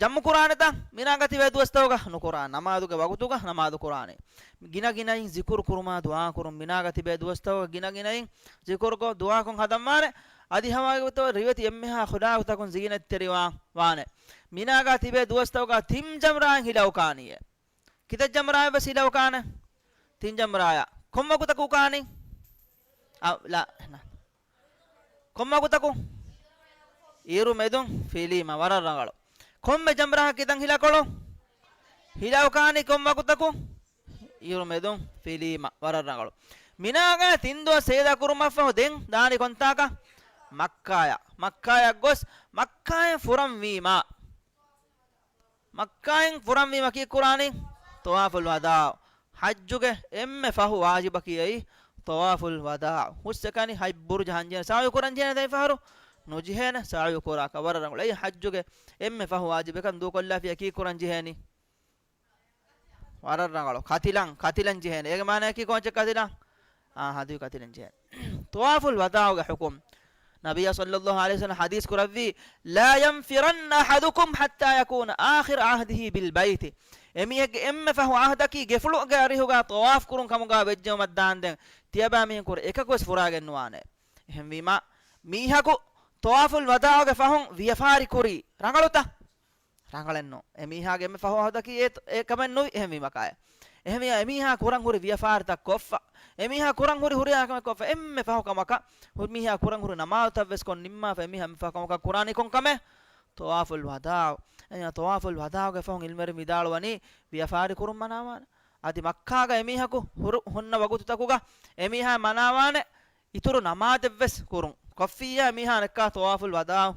ޖަމްޢު ކުރާނެތަ؟ މިނާގަ ތިބޭ ދުވަސްތަކުގަ ނުކުރާ. ނަމާދުގެ ވަގުތުގަ ނަމާދު ކުރާނެ. ގިނަ ގިނައިން ޒިކުރު ކުރުމާ ދުޢާ ކުރުން. މިނާގަ ތިބޭ ދުވަސްތަކުގަ ގިނަ ގިނައިން ޒިކުރުކޮށް ދުޢާކޮށް ހަދަންވާނެ. އަދި ހަމަ ވަގުތު ރިވެތި އެންމެހާ އަޚުލާޤުތަކުން ޒީނަތްތެރިވާ ވާނެ. މިނާގަ ތިބޭ ދުވަސްތަކުގަ ތިން ޖަމްރާއިން ހިލައުކާނީއޭ. ކިތައް ޖަމްރާއެއް ވެސް ހިލައުކާނެ؟ ތިން ޖަމްރާއަށް. ކޮން ވަގުތަކު އުކާނީ؟ އަ، ލާ، ނާ. ކޮން ވަގުތަކު؟ އިރު މެދުން ފިލީމަ. ވަރަށް ރަނގަޅު. ކޮންމެ ޖަމްރާއަކަށް ކިތަން ހިލަކޮޅު؟ ހިލައުކާނީ ކޮން ވަގުތަކު؟ އިރު މެދުން ފިލީމަ. ވަރަށް ރަނގަޅު. މިނާގަ ތިން ދުވަސް ސަޢުދީ ކުރުމަށްފަހު ދެން ދާނީ ކޮންތާކަށް؟ މައްކާޔަށް. މައްކާޔަށް ގޮސް މައްކާއިން ފުރަންވީމާ، މައްކާއިން ފުރަންވީމަ ކީއްކުރާނީ؟ ޠަވާފުލް ވަދާޢު. ޙައްޖުގެ އެންމެ ފަހު ވާޖިބަކީ އެއީ ޠަވާފުލް ވަދާޢު. ހުސްއެކަނި ޙައްޖު ބުރުޖަށް ހަންޖެހޭނެ ސަޢުޔު ކުރަން ޖެހޭނެ ދެން ފަހަރު؟ ނުޖެހޭނެ ސަޢުޔު ކުރާކަށް. ވަރަށް ރަނގަޅު. އެއީ ޙައްޖުގެ އެންމެ ފަހު ވާޖިބެއް. އެކަން ދޫކޮށްލާފިއްޔާ ކީއްކުރަން ޖެހޭނީ؟ ވަރަށް ރަނގަޅު. ކަތިލަން، ކަތިލަން ޖެހޭނެ. އޭގެ މާނައަކީ ކޯއްޗެއް ކަތިލަން؟ އާ، ހަދުޔު ކަތިލަން ޖެހޭނެ. ޠަވާފުލް ވަދާޢުގެ ޙުކުމް. ނަބިއްޔާ ޞައްލައްލާހު ޢަލައިހި ވަސައްލަމަ ޙަދީޘް ކުރައްވީ، "لا ينفرن أحدكم حتى يكون آخر عهده بالبيت." އެމީހެއްގެ އެންމެ ފަހު ޢަހްދަކީ ގެފުޅުގެ އަރިހުގަ ޠަވާފް ކުރުން ކަމުގަ ވެއްޖެއުމަށް ދާންދެން، ތިޔަބައިމީހުން ކުރެ އެކަކުވެސް ފުރާގެން ނުވާނެ. އެހެންވީމާ، މީހަކު ޠަވާފުލް ވަދާޢުގެ ފަހުން ވިޔަފާރި ކުރީ ރަނގަޅުތަ؟ ރަނގަޅެއްނު. އެމީހާގެ އެންމެ ފަހު ޢަހްދަކީ އެ، އެ ކަމެއް ނުވި. އެހެންވީމަ ކާއެ. އެހެންވިޔަ އެމީހާ ކުރަން ހުރި ވިޔަފާރިތައް ކޮށްފަ. އެމީހާ ކުރަން ހުރި ހުރިހާ ކަމެއް ކޮށްފަ. އެންމެ ފަހު ކަމަކަށް ހުރި މީހާ ކުރަން ހުރި ނަމާދުތައް ވެސް ކޮށް ނިންމާފަ. އެމީހާ އެންމެ ފަހު ކަމަކަށް ކުރާނީ ކޮން ކަމެއް؟ ޠަވާފުލް ވަދާޢު. އެހެންވިޔަ ޠަވާފުލް ވަދާޢުގެ ފަހުން ޢިލްމުވެރިން ވިދާޅުވަނީ ވިޔަފާރި ކުރުން މަނާވާނެ. އަދި މައްކާގަ އެމީހަކު ހުރު، ހުންނަ ވަގުތުތަކުގަ އެމީހާ މަނާވާނެ އިތުރު ނަމާދެއްވެސް ކުރުން. ކޮށްފިއްޔާ އެމީހާ ނެއްކާ ޠަވާފުލް ވަދާޢު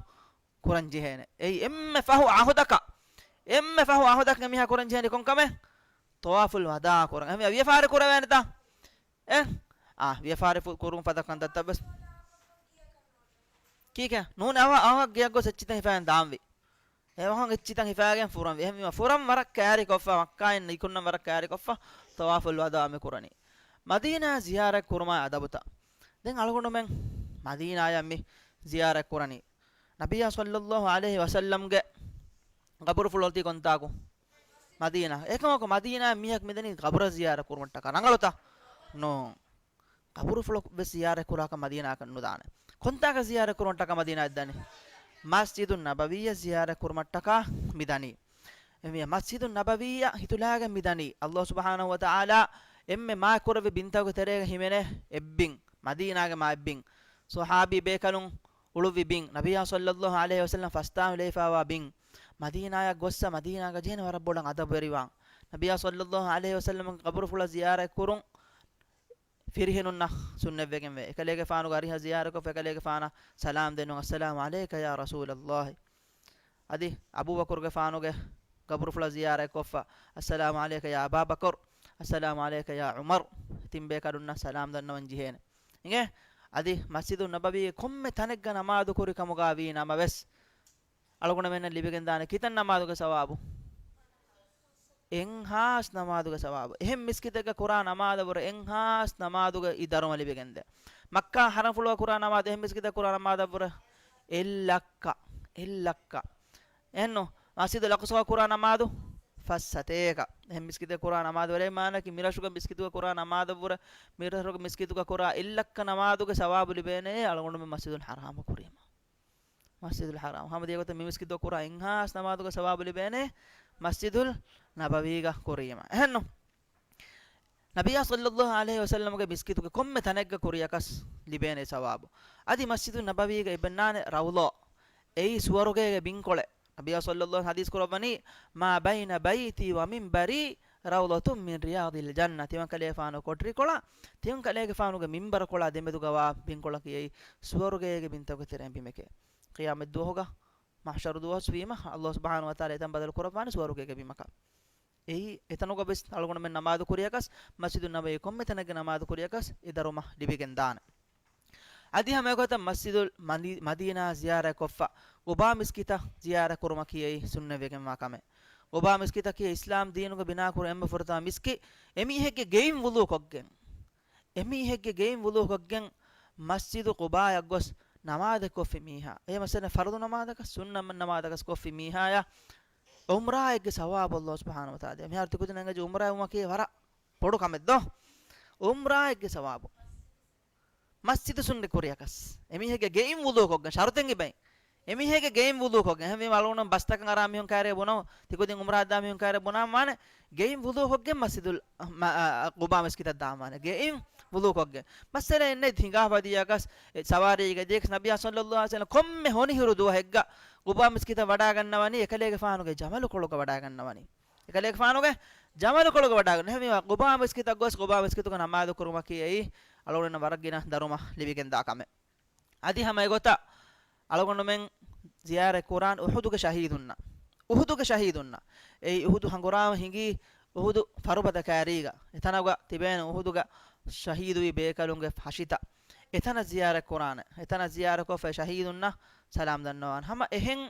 ކުރަން ޖެހޭނެ. އެއީ އެންމެ ފަހު ޢަހުދަކަށް، އެންމެ ފަހު ޢަހުދަކަށް އެމީހާ ކުރަން ޖެހޭނީ ކޮން ކަމެއް؟ ޠަވާފުލް ވަދާޢު ކުރަން. އެހެންވިޔަ ވިޔަފާރި ކުރެވޭނެތަ؟ އެ؟ އާ، ވިޔަފާރި ފު، ކުރުން ފަދަ ކަންތައްތައް ވެސް. ކީކޭ؟ ނޫން އަވަހަށް، އަވަހަށް ގެޔަށް ގޮސް އެއްޗިތައް ހިފައިގެން ދާންވީ. އެ އަވަހަށް އެއްޗިތައް ހިފައިގެން ފުރަންވީ. އެހެންވީމަ ފުރަން ވަރަށް ކައިރިކޮށްފަ، މައްކާއިން ނިކުންނަން ވަރަށް ކައިރިކޮށްފަ، ޠަވާފުލް ވަދާޢު މި ކުރަނީ. މަދީނާ ޒިޔާރަތް ކުރުމާ އަދަބުތައް. ދެން އަޅުގަނޑުމެން މަދީނާޔަށް މި ޒިޔާރަތް ކުރަނީ. ނަބިއްޔާ ޞައްލައްލާހު ޢަލައިހި ވަސައްލަމްގެ ޤަބުރުފުޅު އޮތީ ކޮންތާކު؟ މަދީނާ. އެކަމަކު މަދީނާ މީހަކު މިދަނީ ޤަބުރަށް ޒިޔާރަތް ކުރުމަށްޓަކާ. ރަނގަޅުތަ؟ ނޫން. ޤަބުރުފުޅަށް ވެސް ޒިޔާރަތް ކުރާކަށް މަދީނާއަކަށް ނުދާނެ. ކޮންތާކަށް ޒިޔާރަތް ކުރުމަށްޓަކާ މަދީނާއަށް ދަނީ؟ މަސްޖިދު ނަބަވީއަށް ޒިޔާރަތް ކުރުމަށްޓަކާ މިދަނީ. އެމީ މަސްޖިދު ނަބަވީއަށް ހިތުލާގެން މިދަނީ. ﷲ ސުބްޙާނަހޫ ވަތަޢާލާ އެންމެ މާތް ކުރެއްވި ބިންތަކުގެ ތެރޭގަ ހިމެނޭ އެއްބިން، މަދީނާގެ މާތް ބިން. ޞަޙާބީ ބޭކަލުން އުޅުއްވި ބިން، ނަބިއްޔާ ޞައްލައްލާހު ޢަލައިހި ވަސައްލަމް ފަސްދާން ލެވިފައިވާ ބިން. މަދީނާއަށް ގޮއްސަ މަދީނާގަ ޖެހެން ވަރަށް ބޮޑަށް އަދަބުވެރިވާން. ނަބިއްޔާ ޞައްލައްލާހު ޢަލައިހި ވަސައްލަމްގެ ޤަބުރުފުޅަށް ޒިޔާރަތް ކުރުން ފިރިހެނުންނަށް ސުންނަތްވެގެންވޭ. އެކަލޭގެފާނުގެ އަރިހަށް ޒިޔާރަތްކޮށްފަ އެކަލޭގެފާނަށް ސަލާމް ދެންނެވުން، "އައްސަލާމު ޢަލައިކަ ޔާ ރަސޫލައްލާހި." އަދި އަބޫބަކުރުގެފާނުގެ ޤަބުރުފުޅަށް ޒިޔާރަތްކޮށްފަ، "އައްސަލާމު ޢަލައިކަ ޔާ އަބާ ބަކުރް، އައްސަލާމު ޢަލައިކަ ޔާ ޢުމަރް." ތިން ބޭކަލުންނަށް ސަލާމް ދަންނަވަން ޖެހޭނެ. އިނގޭ؟ އަދި މަސްޖިދު ނަބަވީގެ ކޮންމެ ތަނެއްގަ ނަމާދު ކުރި ކަމުގަ ވީ ނަމަވެސް، އަޅުގަނޑުމެންނަށް ލިބިގެންދާނެ ކިތަން ނަމާދުގެ ސަވާބު؟ އެއްހާސް ނަމާދުގެ ސަވާބު. އެހެން މިސްކިތެއްގަ ކުރާ ނަމާދަށްވުރެ އެއްހާސް ނަމާދުގެ އިދަރުމަ ލިބިގެންދޭ. މައްކާ ޙަރަމްފުޅުގަ ކުރާ ނަމާދު އެހެން މިސްކިތެއް ކުރާ ނަމާދަށްވުރެ އެއްލައްކަ، އެއްލައްކަ. އެހެންނު، މަސްޖިދުލް އަޤްޞާ ކުރާ ނަމާދު ފަސް ސަތޭކަ. އެހެން މިސްކިތެއް ކުރާ ނަމާދު ވެރޭ މާނަކީ މިރަށުގެ މިސްކިތުގަ ކުރާ ނަމާދަށްވުރެ، މިރަށުގެ މިސްކިތުގަ ކުރާ އެއްލައްކަ ނަމާދުގެ ސަވާބު ލިބޭނެ އަޅުގަނޑުމެން މަސްޖިދުލް ޙަރާމަށް ކުރީމަ. މަސްޖިދުލް ޙަރާމް. ހަމަ ދިޔަގޮތަށް މި މިސްކިތުގަ ކުރާ އެއްހާސް ނަމާދުގެ ސަވާބު ލިބޭނެ މަސްޖިދުލް ނަބަވީގަ ކުރީމަ. އެހެންނު؟ ނަބިއްޔާ ޞައްލައްލާހު ޢަލައިހި ވަސައްލަމްގެ މިސްކިތުގެ ކޮންމެ ތަނެއްގަ ކުރިޔަކަސް ލިބޭނެ ސަވާބު. އަދި މަސްޖިދު ނަބަވީގަ އެބަންނާނެ ރައުޟާ. އެއީ ސުވަރުގޭގެ ބިންކޮޅެއް. ނަބިއްޔާ ޞައްލައްލާހު ޙަދީޘް ކުރައްވަނީ، "ما بين بيتي ومنبري روضة من رياض الجنة." ތިމަންކަލޭގެފާނު ކޮޓަރިކޮޅާ، ތިމަންކަލޭގެފާނުގެ މިންބަރުކޮޅާ ދެމެދުގަވާ ބިންކޮޅަކީ އެއީ ސުވަރުގޭގެ ބިންތަކުގެ ތެރެއިން ބިމެކޭ. ޤިޔާމަތްދުވަހުގަ މަޙްޝަރު ދުވަސް ވީމަ، ﷲ ސުބްޙާނަހޫ ވަތަޢާލާ އެތަން ބަދަލު ކުރައްވާނެ ސުވަރުގޭގެ ބިމަކަށް. އެއީ އެތަނުގަ ވެސް އަޅުގަނޑުމެން ނަމާދު ކުރިޔަކަސް، މަސްޖިދު ނަބަވީ ކޮންމެ ތަނެއްގަ ނަމާދު ކުރިޔަކަސް އެ ދަރުމަ ލިބިގެން ދާނެ. އަދި ހަމައެގޮތަށް މަސްޖިދުލް މަދީ، މަދީނާ ޒިޔާރަތް ކޮށްފަ، ޤުބާ މިސްކިތަށް ޒިޔާރަތް ކުރުމަކީ އެއީ ސުންނަތްވެގެންވާ ކަމެއް. ޤުބާ މިސްކިތަކީ އިސްލާމް ދީނުގަ ބިނާކުރި އެންމެ ފުރަތަމަ މިސްކިތް. އެމީހެއްގެ ގެއިން ވުޟޫ ކޮށްގެން، އެމީހެއްގެ ގެއިން ވުޟޫ ކޮށްގެން މަސްޖިދު ޤުބާއަށް ގޮސް ނަމާދެއް ކޮށްފި މީހާ. އެ މައްސަލަ ފަރުޟު ނަމާދަކަސް، ސުންނަތް ނަމާދަކަސް ކޮށްފި މީހާޔަށް ޢުމްރާއެއްގެ ސަވާބު ﷲ ސުބްޙާނަހޫ ވަތަޢާލާ ދޭ. މިހާރު ތިކުދިން އެނގިއްޖެ ޢުމްރާ ވުމަކީ ވަރަށް ބޮޑު ކަމެއް ދޯ؟ ޢުމްރާއެއްގެ ސަވާބު. މަސްޖިދު ސުންނަތް ކުރިޔަކަސް. އެމީހެއްގެ ގެއިން ވުޟޫ ކޮށްގެން، ޝަރުތެއް އިބައި. އެމީހެއްގެ ގެއިން ވުޟޫ ކޮށްގެން. އެހެންވީމަ އަޅުގަނޑު ބަސްތަކަށް އަރާ މީހުން ކައިރިއަށް ބުނަމު، ތިކުދިން ޢުމްރާ ދާ މީހުން ކައިރިއަށް ބުނާ މާނަ، ގެއިން ވުޟޫ ކޮށްގެން މަސްޖިދުލް، މަ، އަ، އަ، ޤުބާ މިސްކިތަށް ދާ މާނަ. ގެއިން ވުޟޫ ކޮށްގެން. މައްސަލައެއް ނެތް ހިނގާފަ ދިޔަކަސް، އެ، ސަވާރީގަ ދިޔަކަސް ނަބިއްޔާ ޞައްލައްލާހު ޢަލައިހި ވަސައްލަމް ކޮންމެ ހޮނިހިރު ދުވަހެއްގަ ޤުބާ މިސްކިތަށް ވަޑާގަންނަވަނީ، އެކަލޭގެފާނުގެ ޖަމަލުކޮޅުގަ ވަޑާގަންނަވަނީ. އެކަލޭގެފާނުގެ ޖަމަލުކޮޅުގަ ވަޑާގަން. އެހެންވީމަ، ޤުބާ މިސްކިތަށް ގޮސް، ޤުބާ މިސްކިތުގަ ނަމާދު ކުރުމަކީ އެއީ އަޅުގަނޑު ވަރަށް ގިނަ ދަރުމަ ލިބިގެންދާ ކަމެއް. އަދި ހަމަ އެގޮތަށް އަޅުގަނޑުމެން ޒިޔާރަތް ކުރާން އުޙުދުގެ ޝަހީދުންނަށް. އުޙުދުގެ ޝަހީދުންނަށް. އެއީ އުޙުދު ހަނގުރާމަ ހިނގީ އުޙުދު ފަރުބަދަ ކައިރީގަ. އެތަނަށް ތިބޭނެ އުޙުދުގަ ޝަހީދުވި ބޭކަލުންގެ ހަށިތައް. އެތަނަށް ޒިޔާރަތް ކުރާނެ. އެތަނަށް ޒިޔާރަތް ކޮށްފައި ޝަހީދުންނަށް ސަލާމް ދަންނަވާނެ. ހަމަ އެހެން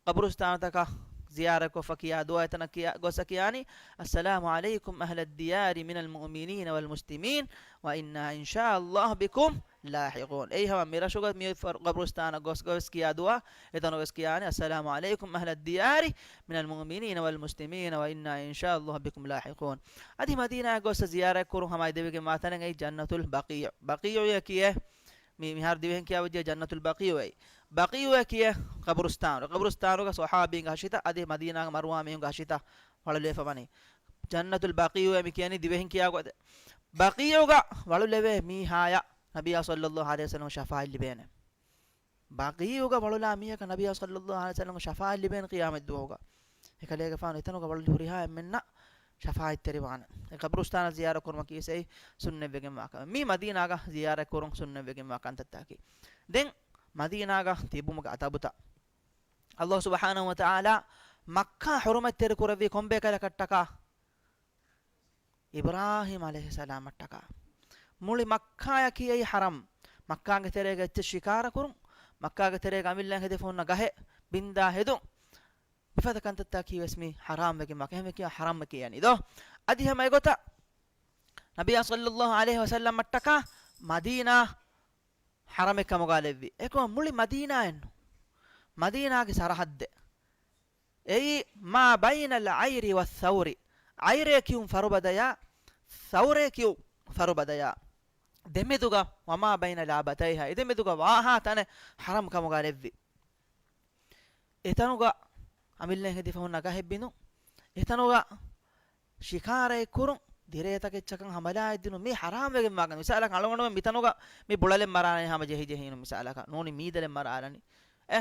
ޤަބުރުސްތާނުތަކަށް ޒިޔާރަތްކޮށްފަ ކިޔާ ދުޢާ އެތަނަށް ކިޔާ، ގޮއްސަ ކިޔާނީ، السلام عليكم أهل الديار من المؤمنين والمسلمين وإنا إن شاء الله بكم لاحقون. އެއީ ހަމަ މިރަށުގަ މި ފަރު-، ޤަބުރުސްތާނަށް ގޮސް، ގޮސް ކިޔާ ދުޢާ އެތަނުގަސް ކިޔާނީ، السلام عليكم أهل الديار من المؤمنين والمسلمين وإنا إن شاء الله بكم لاحقون. އަދި މަދީނާ ގޮސް ޒިޔާރަތް ކުރުން ހަމަ އެދެވިގެން ވާތަނެއް އެއީ ޖަންނަތުލް ބަޤީޢު. ބަޤީޢު ކިޔޭ މި-، މިހާރު ދިވެހިން ކިޔާ ވެއްޖެ ޖަންނަތުލް ބަޤީޢު އެއީ. ބަޤީޢު ކިޔޭ ޤަބުރުސްތާނު. ޤަބުރުސްތާނުގަ ޞަޙާބީންގެ ހަށިތައް އަދި މަދީނާގެ މަރުވާ މީހުންގެ ހަށިތައް ވަޅުލެވިފަ ވަނީ. ޖަންނަތުލް ބަޤީޢު އޭ މި ކިޔަނީ ދިވެހިން ކިޔާ ގޮތެއް. ބަޤީޢުގަ ވަޅުލެވޭ މީހާޔަށް ނަބިއްޔާ ޞައްލައްލާހު ޢަލައިހި ވަސައްލަމަ ޝަފާޢަތް ލިބޭނެ. ބަޤީޢުގަ ވަޅުލާ މީހަކަށް ނަބިއްޔާ ޞައްލައްލާހު ޢަލައިހި ވަސައްލަމަ ޝަފާޢަތް ލިބޭނެ ޤިޔާމަތްދުވަހުގަ. އެކަލޭގެފާނު އެތަނުގަ ވަޅުލި ހުރިހާ އެންމެންނަށް ޝަފާޢަތްތެރިވާނެ. އެ ޤަބުރުސްތާނަށް ޒިޔާރަތް ކުރުމަކީ ވެސް އެއީ ސުންނަތްވެގެންވާ ކަމެއް. މީ މަދީނާގަ ޒިޔާރަތް ކުރުން ސުންނަތްވެގެންވާ ކަންތައްތަކަކީ. ދެން މަދީނާގަ ތިބުމުގެ އަދަބުތައް. ﷲ ސުބްޙާނަހޫ ވަތަޢާލާ މައްކާ ޙުރުމަތްތެރި ކުރެއްވީ ކޮންބޭކަލަކަށްޓަކާ؟ އިބްރާހީމް ޢަލައިހިއްސަލާމަށްޓަކާ. މުޅި މައްކާޔަކީ އެއީ ޙަރަމް. މައްކާގެ ތެރޭގަ އެއްޗެއް ޝިކާރަ ކުރުން، މައްކާގެ ތެރޭގަ އަމިއްލައިން ހެދިފަ ހުންނަ ގަހެއް ބިންދާ ހެދުން، މިފަދަ ކަންތައްތަކީ ވެސް މި ޙަރާމް ވެގެން ވާ، އެހެންވެ ކިޔާ ޙަރާމް ކިޔަނީ ދޯ. އަދި ހަމަ އެގޮތަށް ނަބިއްޔާ ޞައްލައްލާހު ޢަލައިހި ވަސައްލަމަށްޓަކާ މަދީނާ ޙަރަމެއް ކަމުގަ ލެއްވި. އެކަމަކު މުޅި މަދީނާއެއްނު. މަދީނާގެ ސަރަޙައްދެއް. އެއީ، ما بين العير والثور. ޢައިރޭ ކިޔުން ފަރުބަދަޔާ، ޘައުރޭ ކިޔުން ފަރުބަދަޔާ. ދެމެދުގަ، وما بين لابتيها، އެދެމެދުގަ ވާހާ ތަނެއް ޙަރަމް ކަމުގަ ލެއްވި. އެތަނުގަ އަމިއްލައިން ހެދިފަ ހުންނަ ގަހެއް ބިނުން. އެތަނުގަ ޝިކާރައެއް ކުރުން، ދިރޭތަކެއްޗަކަށް ހަމަލާއެއް ދިނުން، މީ ޙަރާމް ވެގެން ވާ ކަން. މިސާލަކަށް އަޅުގަނޑުމެން މިތަނުގަ މި ބުޅަލެއް މަރާނެ ހަމަ ޖެހި ޖެހި އިނުން މިސާލަކަށް. ނޫނީ މީދަލެއް މަރާލަނީ. އެ،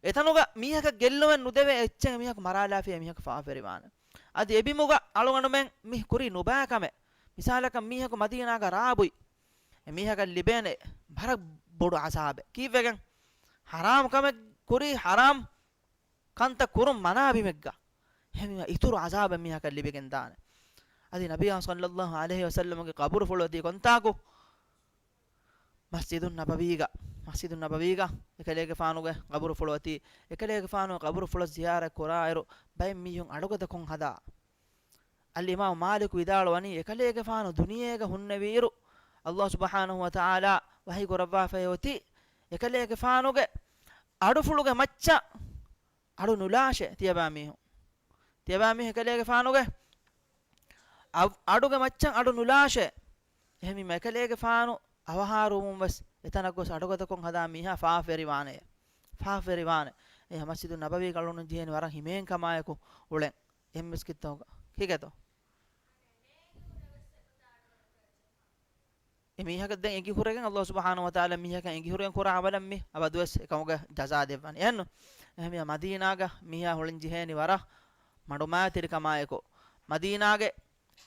އެތަނުގަ މީހަކަށް ގެއްލުމެއް ނުދެވޭ އެއްޗެއް މީހަކު މަރާލާފިޔާ މީހަކު ފާފަވެރިވާނެ. އަދި އެބިމުގަ އަޅުގަނޑުމެން މި ކުރީ ނުބައި ކަމެއް. މިސާލަކަށް މީހަކު މަދީނާގަ ރާ ބުއި. އެ މީހަކަށް ލިބޭނެ ވަރަށް ބޮޑު ޢަޛާބެއް. ކީއްވެގެން؟ ޙަރާމް ކަމެއް ކުރީ، ޙަރާމް ކަންތައް ކުރުން މަނާ ބިމެއްގަ. އެހެންވީމަ އިތުރު ޢަޛާބެއް މީހަކަށް ލިބިގެން ދާނެ. އަދި ނަބިއްޔާ ޞައްލައްލާހު ޢަލައިހި ވަސައްލަމަގެ ޤަބުރުފުޅު އޮތީ ކޮންތާކު؟ މަސްޖިދުއް ނަބަވީގަ، މަސްޖިދުއް ނަބަވީގަ އެކަލޭގެފާނުގެ ޤަބުރުފުޅު އޮތީ. އެކަލޭގެފާނުގެ ޤަބުރުފުޅަށް ޒިޔާރަތް ކުރާއިރު، ބައެއް މީހުން އަޑުގަދަކޮށް ހަދާ. އަލްއިމާމު މާލިކު ވިދާޅުވަނީ، އެކަލޭގެފާނު ދުނިޔޭގަ ހުންނެވިއިރު، ﷲ ސުބްޙާނަހޫ ވަތަޢާލާ ވަޙީ ކުރައްވާފައި އޮތީ، އެކަލޭގެފާނުގެ އަޑުފުޅުގެ މައްޗަށް އަޑު ނުލާށޭ ތިޔަބައިމީހުން. ތިޔަބައިމީހުން އެކަލޭގެފާނުގެ އަ-، އަޑުގެ މައްޗަށް އަޑު ނުލާށޭ. އެހެންވީމަ އެކަލޭގެފާނު އަވަހާރަވުމުން ވެސް އެތަނަށް ގޮސް އަޑުގަދަކޮށް ހަދާ މީހާ ފާފަވެރިވާނެ. ފާފަވެރިވާނެ. އެ މަސްޖިދު ނަބަވީ ކަޅުނު ޖެހޭނީ ވަރަށް ހިމޭން ކަމާއެކު އުޅެން. އެހެން މިސްކިތްތަކުގަ. ކީކޭތޯ؟ އެ މީހަކަށް ދެން އެނގިހުރެގެން ﷲ ސުބްޙާނަހޫ ވަތަޢާލާ މީހަކަށް އެނގިހުރެގެން ކުރާ ޢަމަލަށް މި އަބަދުވެސް އެކަމުގެ ޖަޒާ ދެއްވަނީ. އެހެންނު؟ އެހެންވީމަ މަދީނާގަ މީހާ ހުޅެން ޖެހޭނީ ވަރަށް މަޑުމައިތިރިކަމާއެކު. މަދީނާގެ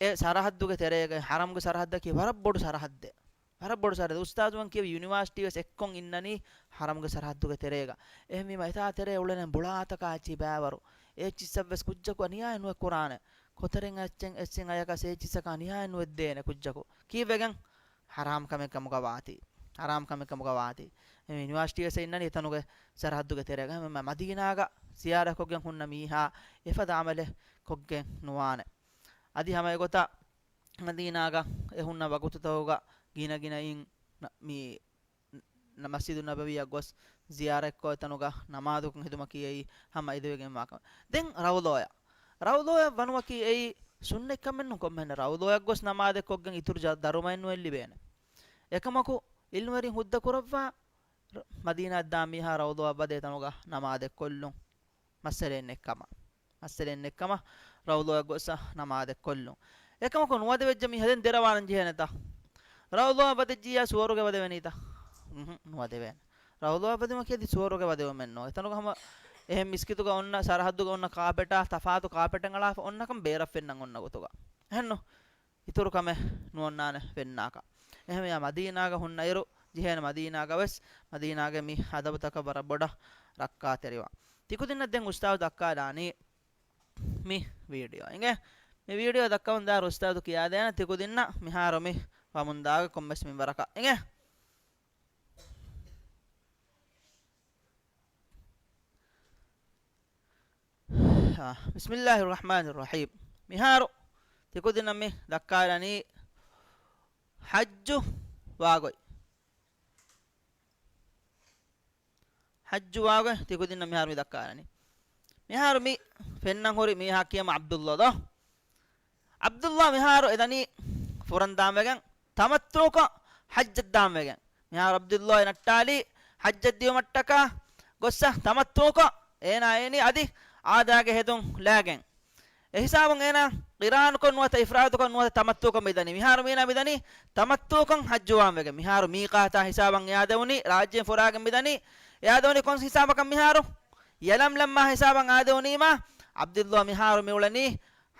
އެ ސަރަޙައްދުގެ ތެރޭގަ، ޙަރަމްގެ ސަރަޙައްދަކީ ވަރަށް ބޮޑު ސަރަޙައްދެއް. ވަރަށް ބޮޑު ސަރަޙައްދެއް. އުސްތާޒުމެން ކިޔެވި ޔުނިވާސިޓީ ވެސް އެއްކޮށް އިންނަނީ ޙަރަމްގެ ސަރަޙައްދުގެ ތެރޭގަ. އެހެންވީމަ އެތާ ތެރޭ އުޅެނެ ބުޅާތަކާ އެއްޗިހި ބައިވަރު. އެ އެއްޗިއްސަށް ވެސް ކުއްޖަކު އަނިޔާއެއް ނުއެއް ކުރާނެ. ކޮތަރިން އެއްޗެއް އެއްޗެއް އަޔަކަސް އެއްޗިއްސަކަށް އަނިޔާއެއް ނުއެއް ދޭނެ ކުއްޖަކު. ކީއްވެގެން؟ ޙަރާމް ކަމެއް ކަމުގަ ވާތީ. ޙަރާމް ކަމެއް ކަމުގަ ވާތީ. އެ ޔުނިވާސިޓީ ވެސް އިންނަނީ އެތަނުގެ ސަރަޙައްދުގެ ތެރޭގަ. މަ-، މަދީނާގަ ޒިޔާރަތް ކޮށްގެން ހުންނަ މީހާ އެފަދަ ޢަމަލެއް ކޮށްގެން ނުވާނެ. އަދި ހަމަ އެގޮތަށް މަދީނާގަ އެ ހުންނަ ވަގުތުތަކުގަ ގިނަ ގިނައިން ނަ-، މި ނަ-، މަސްޖިދު ނަބަވީއަށް ގޮސް ޒިޔާރަތްކޮށް އެތަނުގަ ނަމާދުކޮށް ހެދުމަކީ އެއީ ހަމަ އެދެވިގެންވާ ކަމެއް. ދެން ރައުޟާއަށް. ރައުޟާއަށް ވަނުމަކީ އެއީ ސުންނަތް ކަމެއް ނޫން ކޮންމެހެން. ރައުޟާއަށް ގޮސް ނަމާދެއް ކޮށްގެން އިތުރު ޖަ-، ދަރުމައެއް ނުއެއް ލިބޭނެ. އެކަމަކު ޢިލްމުވެރިން ހުއްދަ ކުރައްވާ ރ-، މަދީނާއަށް ދާ މީހާ ރައުޟާއަށް ވަދެ އެތަނުގަ ނަމާދެއް ކޮށްލުން. މައްސަލައެއް ނެއްކަމަށް. މައްސަލައެއް ނެއްކަމަށް ރައުޟާއަށް ގޮސް ނަމާދެއް ކޮށްލުން. އެކަމަކު ނުވަދެވިއްޖެ މީ ހެދެން ދެރަވާނަން ޖެހޭނެތަ؟ ރައުޟާއަށް ވަދެއްޖިއްޔާ ސުވަރުގެ ވަދެވެނީތަ؟ އުނހު، ނުވަދެވޭނެ. ރައުޟާއަށް ވަދެވުމަކީ އަދި ސުވަރުގެ ވަދެވުމެއް ނޫން. އެތަނުގަ ހަމަ އެހެން މިސްކިތުގަ އޮންނަ ސަރަޙައްދުގަ އޮންނަ ކާޕެޓާ ތަފާތު ކާޕެޓެއް އަޅާފަ އޮންނަކަން ބޭރަށް ފެންނަން އޮންނަ ގޮތުގަ. އެހެންނު؟ އިތުރު ކަމެއް ނުއޮންނާނެ ފެންނާކަށް. އެހެންވެ މަދީނާގަ ހުންނައިރު، ޖެހޭނެ މަދީނާގަ ވެސް، މަދީނާގެ މި އަދަބުތަކަށް ވަރަށް ބޮޑަށް ރައްކާތެރިވާ. ތިކުދިންނަށް ދެން އުސްތާޒު ދައްކާލާނީ މި ވީޑިއޯ. އިނގޭ؟ މި ވީޑިއޯ ދައްކަމުން ދާއިރު އުސްތާޒު ކިޔާދޭނެ ތިކުދިންނަށް މިހާރު މި ވަމުންދާގެ ކޮންމެސް މިންވަރަކަށް. އިނގޭ؟ އާ، ބިސްމިއްލާހި ރަޙްމާނި ރަޙީމް. މިހާރު ތިކުދިންނަށް މި ދައްކާލަނީ ޙައްޖު ވާގޮތް. ޙައްޖު ވާގޮތް ތިކުދިންނަށް މިހާރު މި ދައްކާލަނީ. މިހާރު މި ފެންނަން ހުރި މީހާ ކިޔަމަ ޢަބްދުﷲ ދޯ؟ ޢަބްދުﷲ މިހާރު އެދަނީ ފުރަން ދާންވެގެން، ތަމައްތުޢުކޮށް ޙައްޖަށް ދާންވެގެން. މިހާރު ޢަބްދުﷲ ނައްޓާލީ ޙައްޖަށް ދިޔުމަށްޓަކާ ގޮއްސަ ތަމައްތުޢުކޮށް އޭނާ އޭނީ އަދި އާދައިގެ ހެދުން ލާގެން. އެހިސާބުން އޭނާ ޤިރާނުކޮށް ނުވަތަ އިފްރާދުކޮށް ނުވަތަ ތަމައްތުޢުކޮށް މިދަނީ. މިހާރު މީނާ މިދަނީ ތަމައްތުޢުކޮށް ޙައްޖުވާން ވެގެން. މިހާރު މީޤާތާ ހިސާބަށް އެއާދެވުނީ، ރާއްޖޭން ފުރާގެން މިދަނީ. އެއާދެވުނީ ކޮން ހިސާބަކަށް މިހާރު؟ ޔަލަމްލަމްއާ ހިސާބަށް އާދެވުނީމާ، ޢަބްދުﷲ މިހާރު މިއުޅެނީ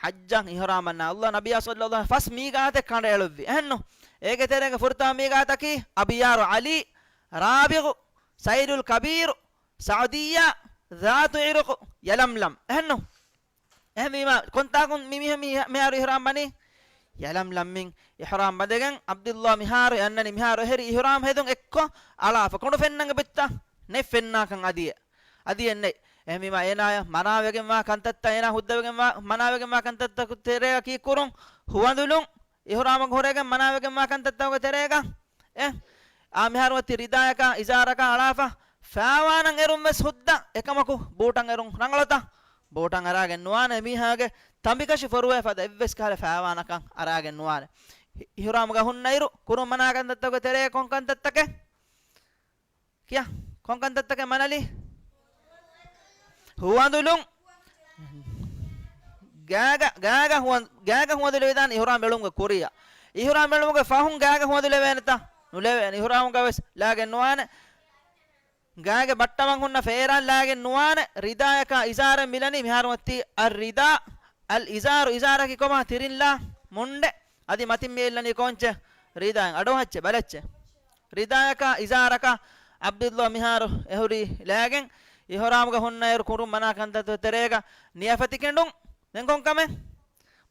ޙައްޖަށް އިޙްރާމަށް ނާ. ﷲ ނަބިއްޔާ ޞައްލަﷲ ޢަލައިހި ވަސައްލަމަ ފަސް މީޤާތެއް ކަނޑައެޅުއްވި. އެހެންނު؟ އޭގެ ތެރޭގަ ފުރަތަމަ މީޤާތަކީ އަބިޔާރު ޢަލީ، ރާބިޣު، ޞައިދުލް ކަބީރު، ސަޢުދިއްޔާ، ޛާތު ޢިރުޤު، ޔަލަމްލަމް. އެހެންނު؟ އެހެންވީމާ، ކޮންތާކުން މި މީހަކު މި-، މިހާރު އިޙްރާމް ބަނީ؟ ޔަލަމްލަމްއިން އިޙްރާމް ބަނދެގެން، ޢަބްދުﷲ މިހާރު އަންނަނީ، މިހާރު އެހެރީ އިޙްރާމް ހެދުން އެއްކޮށް އަޅާފަ. ކޮނޑު ފެންނަން އެބައޮތްތަ؟ ނެތް ފެންނާކަން އަދިއެއް. އަދިއެއް ނެތް. އެހެންވީމާ، އޭނާޔަށް މަނާވެގެންވާ ކަންތައްތައް، އޭނާ ހުއްދަވެގެންވާ، މަނާވެގެންވާ ކަންތައްތަކުގެ ތެރެއަކީ ކުރުން، ހުވަނދުލުން، އިޙްރާމަށް ހުރެގެން މަނާވެގެންވާ ކަންތައްތަކުގެ ތެރޭގަ، އެ، އާ މިހާރު އޮތީ ރިދާޔަކާ އިޒާރަކާ އަޅާފަ، ފާވާނަށް އެރުން ވެސް ހުއްދަ، އެކަމަކު ބޫޓަށް އެރުން ރަނގަޅުތަ؟ ބޫޓަށް އަރާގެން ނުވާނެ، މީހާގެ ތަނބިކަށި ފޮރުވޭ ފަދަ އެއްވެސް ކަހަލަ ފާވާނަކަށް އަރާގެން ނުވާނެ. އި-، އިޙްރާމުގަ ހުންނައިރު ކުރުން މަނާ ކަންތައްތަކުގެ ތެރޭ ކޮން ކަންތައްތަކެއް؟ ކިޔާ. ކޮން ކަންތައްތަކެއް މަނަލީ؟ ހުވަނދުލުން. ގާގަ، ގާގަ ހުވަން-، ގާގަ ހުވަނދު ލެވިދާނެ އިޙްރާމް އެޅުމުގެ ކުރިއަށް. އިޙްރާމް އެޅުމުގެ ފަހުން ގާގަ ހުވަނދު ލެވޭނެތަ؟ ނުލެވޭނެ. އިޙްރާމުގަ ވެސް ލާގެން ނުވާނެ. ގާގެ ބައްޓަމަން ހުންނަ ފޭރާން ލާގެން ނުވާނެ. ރިދާޔަކާ އިޒާރެއް މިލަނީ މިހާރު އޮތީ އައްރިދާ، އަލް އިޒާރު، އިޒާރަކީ ކޮބާ؟ ތިރިންލާ މުންޑެއް. އަދި މަތިން މި އެއްލަނީ ކޯންޗެއް؟ ރިދާއެއް. އަޑުއަހައްޗެއް، ބަލައްޗެއް. ރިދާޔަކާ އިޒާރަކާ ޢަބްދުﷲ މިހާރު އެހުރީ ލާގެން، އިޙްރާމުގަ ހުންނައިރު ކުރުން މަނާ ކަންތައްތަކުގެ ތެރޭގަ ނިޔަފަތި ކެނޑުން. ދެން ކޮން ކަމެއް؟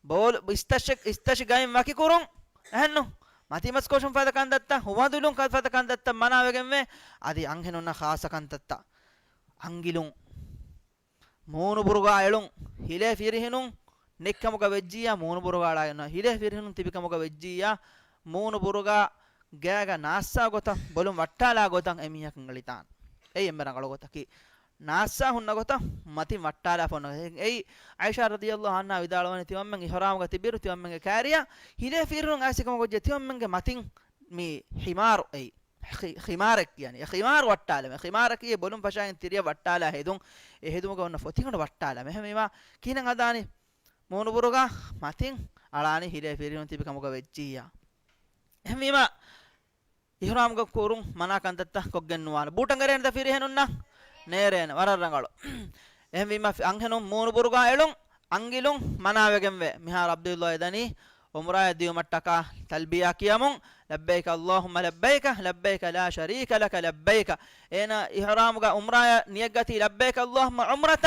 ބޯލު، އިސްތަށި، އިސްތަށި ގައިން ވަކިކުރުން. އެހެންނު؟ މަތިމަސް ކޮށުން ފަދަ ކަންތައްތައް، ހުވަނދުލުން ފަދަ ކަންތައްތައް މަނާވެގެންވޭ. އަދި އަންހެނުންނަށް ޚާއްޞަ ކަންތައްތައް. އަންގިލުން. މޫނު ބުރުގާ އެޅުން. ހިލޭ ފިރިހެނުން ނެތްކަމުގަ ވެއްޖިއްޔާ މޫނު ބުރުގާ އަޅާގެން ނުވާނެ. ހިލޭ ފިރިހެނުން ތިބިކަމުގަ ވެއްޖިއްޔާ މޫނު ބުރުގާ ގާގަ ނާއްސާ ގޮތަށް، ބޮލުން ވައްޓާލާ ގޮތަށް އެމީހަކު އެޅިދާނެ. އެއީ އެންމެ ރަނގަޅު ގޮތަކީ. ނާއްސާ ހުންނަ ގޮތަށް މަތިން ވައްޓާލާފަ އޮންނަ. އެއީ ޢާއިޝާ ރަޟިޔަﷲ ޢަންހާ ވިދާޅުވަނީ، ތިމަންމެން އިޙްރާމުގަ ތިބިއިރު ތިމަންމެންގެ ކާރިއަށް ހިލޭ ފިރިހެނުން އައިސް ކަމަކު ވެއްޖެ ތިމަންމެންގެ މަތިން މި ޚިމާރު އެއީ. ޚި-، ޚިމާރެއް ކިޔަނީ. އެ ޚިމާރު ވައްޓާލަމޭ. ޚިމާރަކީ އެ ބޮލުން ފަށާގެން ތިރިއަށް ވައްޓާލާ ހެދުން. އެ ހެދުމުގަ އޮންނަ ފޮތިގަނޑު ވައްޓާލަމޭ. އެހެންވީމާ ކިހިނެއް ހަދާނީ؟ މޫނުބުރުގަ މަތިން އަޅާނީ ހިލޭ ފިރިހެނުން ތިބި ކަމުގަ ވެއްޖިއްޔާ. އެހެންވީމާ އިޙްރާމްގަ ކުރުން މަނާ ކަންތައްތައް ކޮށްގެން ނުވާނެ. ބޫޓަށް އެރޭނެތަ ފިރިހެނުންނަށް؟ ނޭރޭނެ. ވަރަށް ރަނގަޅު. އެހެންވީމާ ފި-، އަންހެނުން މޫނު ބުރުގާ އެޅުން، އަންގިލުން މަނާވެގެންވޭ. މިހާރު ޢަބްދުﷲ އެދަނީ ޢުމްރާއަށް ދިޔުމަށްޓަކާ ތަލްބިޔާ ކިޔަމުން، لبيك اللهم لبيك، لبيك لا شريك لك لبيك. އޭނާ އިޙްރާމުގަ ޢުމްރާއަށް ނިޔަތްގަތީ، لبيك اللهم عمرة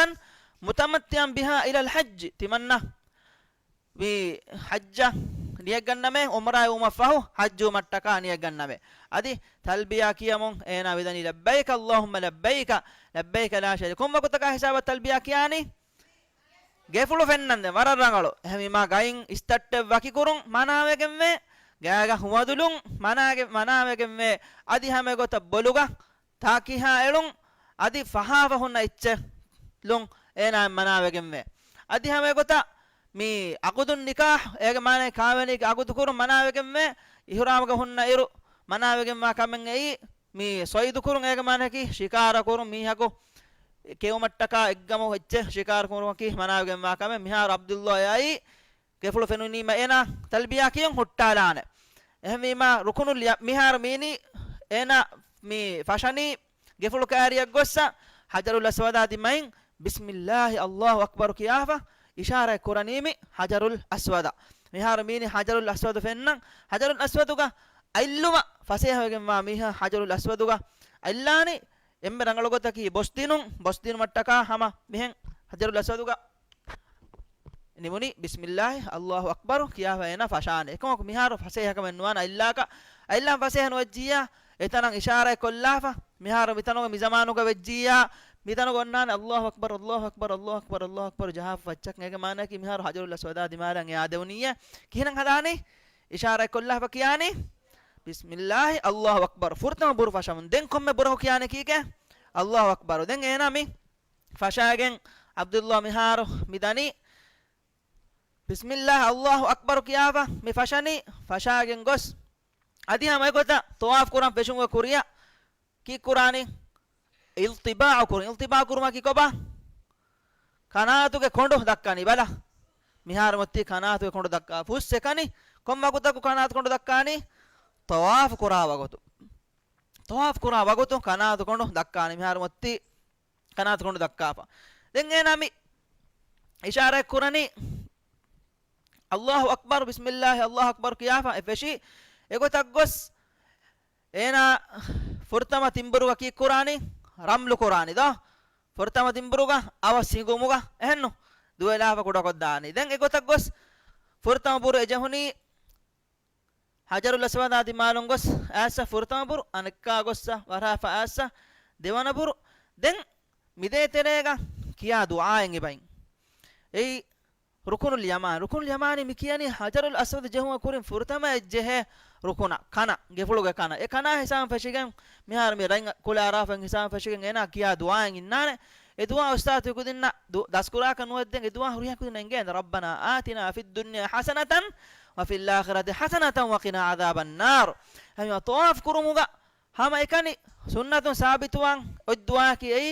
متمتعا بها إلى الحج. ތިމަންނަ މި ޙައްޖަށް ނިޔަތްގަންނަމޭ، ޢުމްރާއެއް ވުމަށްފަހު ޙައްޖު ވުމަށްޓަކާ ނިޔަތްގަންނަމޭ. އަދި ތަލްބިޔާ ކިޔަމުން އޭނާ ވިދަނީ، لبيك اللهم لبيك، لبيك لا شريك. ކޮން ވަގުތަކާ ހިސާބަށް ތަލްބިޔާ ކިޔާނީ؟ ގެފުޅު ފެންނަން ދެން ވަރަށް ރަނގަޅު. އެހެންވީމާ ގައިން އިސްތައްޓެއް ވަކިކުރުން މަނާވެގެންވޭ، ގާގަ ހުވަދުލުން މަނާގެ-، މަނާވެގެންވޭ. އަދި ހަމަ އެގޮތަށް ބޮލުގަ ތާކިހާ އެޅުން، އަދި ފަހާފަ ހުންނަ އެއްޗެއް ލުން އޭނާއަށް މަނާވެގެންވޭ. އަދި ހަމަ އެގޮތަށް މި ޢަޤުދުން ނިކާޙް، އޭގެ މާނައީ ކާވެނީގެ ޢަޤުދު ކުރުން މަނާވެގެންވޭ. އިޙްރާމުގަ ހުންނަ އިރު މަނާވެގެންވާ ކަމެއް އެއީ، މި ޞައިދު ކުރުން އޭގެ މާނައަކީ ޝިކާރަ ކުރުން، މީހަކު ކެއުމަށްޓަކާ އެއްގަމު އެއްޗެއް ޝިކާރަ ކުރުމަކީ މަނާވެގެންވާ ކަމެއް. މިހާރު ޢަބްދުﷲ އައީ ގެފުޅު ފެނުނީމަ އޭނާ ތަލްބިޔާ ކިޔަން ހުއްޓާލާނެ. އެހެންވީމާ ރުކުނުލް ޔަ-، މިހާރު މީނީ އޭނާ މި ފަށަނީ ގެފުޅު ކާރިއަށް ގޮއްސަ ޙަޖަރުލް އަސްވަދާ ދިމައިން ބިސްމިއްލާހި އައްލާހު އަކްބަރު ކިޔާފަ އިޝާރާތް ކުރަނީމި ޙަޖަރުލް އަސްވަދަށް. މިހާރު މީނީ ޙަޖަރުލް އަސްވަދު ފެންނަން. ޙަޖަރުލް އަސްވަދުގަ އަތްލުމަށް ފަސޭހަވެގެންވާ މީހާ ހަޖަރުލް އަސްވަދުގަ އަތްލާނީ. އެންމެ ރަނގަޅު ގޮތަކީ ބޮސްދިނުން، ބޮސްދިނުމަށްޓަކާ ހަމަ މިހެން ހަޖަރުލް އަސްވަދުގަ ނިމުނީ ބިސްމިއްލާހި އައްލާހު އަކްބަރު ކިޔާފަ އޭނާ ފަށާނެ. އެކަމަކު މިހާރު ފަސޭހަކަމެއް ނުވާނެ އަތްލާކަށް. އަތްލާން ފަސޭހަ ނުވެއްޖިއްޔާ، އެތަނަށް އިޝާރާތް ކޮށްލާފަ، މިހާރު މިތަނުގަ މި ޒަމާނުގަ ވެއްޖިއްޔާ، މިތަނުގަ އޮންނާނެ އައްލާހު އަކްބަރު، އައްލާހު އަކްބަރު، އައްލާހު އަކްބަރު، އައްލާހު އަކްބަރު ޖަހާފަ ފައްޗަކަށް. އޭގެ މާނައަކީ މިހާރު ހަޖަރުލް އަސްވަދާ ދިމާލަށް އެއާ ދެވުނީއޭ. ކިހިނެއް ހަދާނީ؟ އިޝާރާތް ކޮށްލާފަ ކިޔާނީ ބިސްމިއްލާހި އައްލާހު އަކްބަރު. ފުރަތަމަ ބުރު ފަށަމުން. ދެން ކޮންމެ ބުރަކު ކިޔާނެ ކީކޭ؟ އައްލާހު އަކްބަރު. ދެން އޭނާ މި ފަށާގެން ޢަބްދުﷲ މިހާރު މި ދަނީ ބިސްމިއްލާހި އައްލާހު އަކްބަރު ކިޔާފަ މި ފަށަނީ. ފަށާގެން ގޮސް އަދި ހަމަ އެގޮތަށް ޠަވާފު ކުރަން ފެށުމުގެ ކުރިއަށް ކީއްކުރާނީ؟ އިލްތިބާޢު ކުރުން. އިލްތިބާޢު ކުރުމަކީ ކޮބާ؟ ކަނާތުގެ ކޮނޑު ދައްކަނީ. ބަލަ، މިހާރު މޮއްތީ ކަނާތުގެ ކޮނޑު ދައްކާ. ފުސް އެކަނި ކޮން ވަގުތަކު ކަނާތު ކޮނޑު ދައްކާނީ؟ ޠަވާފު ކުރާ ވަގުތު. ޠަވާފު ކުރާ ވަގުތު ކަނާތު ކޮނޑު ދައްކާނީ. މިހާރު މޮއްތީ ކަނާތު ކޮނޑު ދައްކާފަ. ދެން އޭނާ މި އިޝާރާތް ކުރަނީ އައްލާހު އަކްބަރު، ބިސްމިއްލާހި އައްލާހު އަކްބަރު ކިޔާފަ އެ ފެށީ. އެގޮތަށް ގޮސް އޭނާ ފުރަތަމަ ތިންބުރުގަ ކީއްކުރާނީ؟ ރަމްލު ކުރާނީ ދޯ. ފުރަތަމަ ތިންބުރުގަ އަވަސް ހިނގުމުގަ އެހެންނު ދުވެލާފަ ކުޑަކޮށްދާނީ. ދެން އެގޮތަށް ގޮސް ފުރަތަމަ ބުރު އެ ޖެހުނީ ހަޖަރުލް އަސްވަދާ ދިމާލުން ގޮސް އައިސް ފުރަތަމަ ބުރު، އަނެއްކާ ގޮއްސަ ވަރާފަ އައިސް ދެވަނަ ބުރު. ދެން މިދޭތެރޭގަ ކިޔާ ދުޢާއެއް އިބައިން. އެއީ ރުކުނުލް ޔަމާން. ރުކުނުލް ޔަމާނީ މި ކިޔަނީ ހަޖަރުލް އަސްވަދު ޖެހުމަށް ކުރިން ފުރަތަމަ އެއްޖެހޭ ރުކުނަށް، ކަނަށް، ގެފުޅުގެ ކަނަށް. އެ ކަނާ ހިސާބުން ފެށިގެން މިހާރު މި ރަތް ކުލަ އަރާފަ ހިސާބުން ފެށިގެން އޭނާ ކިޔާ ދުޢާއެއް އިންނާނެ. އެ ދުޢާ އުސްތާޛު ތިކުދިންނަށް ދު-، ދަސްކުރާކަށް ނުވަތަ ދެން އެ ދުޢާ ހުރިހާ ކުދިންނަށް އެނގޭނެ. رَبَّنَا آتِنَا فِي الدُّنْيَا حَسَنَةً وَفِي الْآخِرَةِ حَسَنَةً وَقِنَا عَذَابَ النَّارِ. އެހެންވީމަ ޠަވާފު ކުރުމުގަ ހަމަ އެކަނި ސުންނަތުން ސާބިތުވާން އޮތް ދުޢާއަކީ އެއީ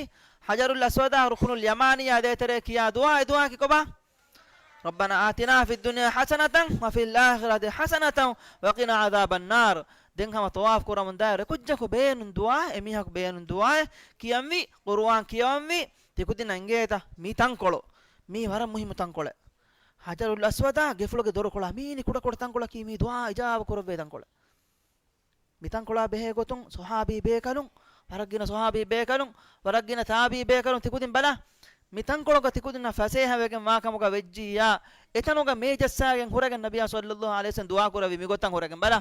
ހަޖަރުލް އަސްވަދާ ރުކުނުލް ޔަމާނީއާ ދޭތެރޭ ކިޔާ ދުޢާ. އެ ދުޢާއަކީ ކޮބާ؟ رَبَّنَا آتِنَا فِي الدُّنْيَا حَسَنَةً وَفِي الْآخِرَةِ حَسَنَةً وَقِنَا عَذَابَ النَّارِ. ދެން ހަމަ ޠަވާފު ކުރަމުން ދާއިރު އެކުއްޖަކު ބޭނުން ދުޢާ، އެމީހަކު ބޭނުން ދުޢާ ކިޔަންވީ، ޤުރުއާން ކިޔަވަންވީ. ތިކުދިންނަށް އެނގޭތަ މި ތަންކޮޅު؟ މީ ވަރަށް މުހިއްމު ތަންކޮޅެއް. ހަޖަރުލް އަސްވަދާ ގެފުޅުގެ ދޮރުކޮޅާ މީނި ކުޑަކުޑަ ތަންކޮޅަކީ މީ ދުޢާ އިޖާބަ ކުރެއްވޭ ތަންކޮޅެއް. މިތަންކޮޅާ ބެހޭ ގޮތުން ޞަޙާބީ ބޭކަލުން، ވަރަށް ގިނަ ޞަޙާބީ ބޭކަލުން، ވަރަށް ގިނަ ތާބިޢީ ބޭކަލުން ތިކުދިން ބަލާ، މިތަންކޮޅުގަ ތިކުދިންނަށް ފަސޭހަވެގެން ވާކަމުގަ ވެއްޖިއްޔާ، އެތަނުގަ މޭ ޖައްސާގެން ހުރެގެން ނަބިއްޔާ ޞައްލައްލާހު ޢަލައިހި ވަސައްލަމް ދުޢާ ކުރެއްވި މިގޮތަށް ހުރެގެން ބަލާ،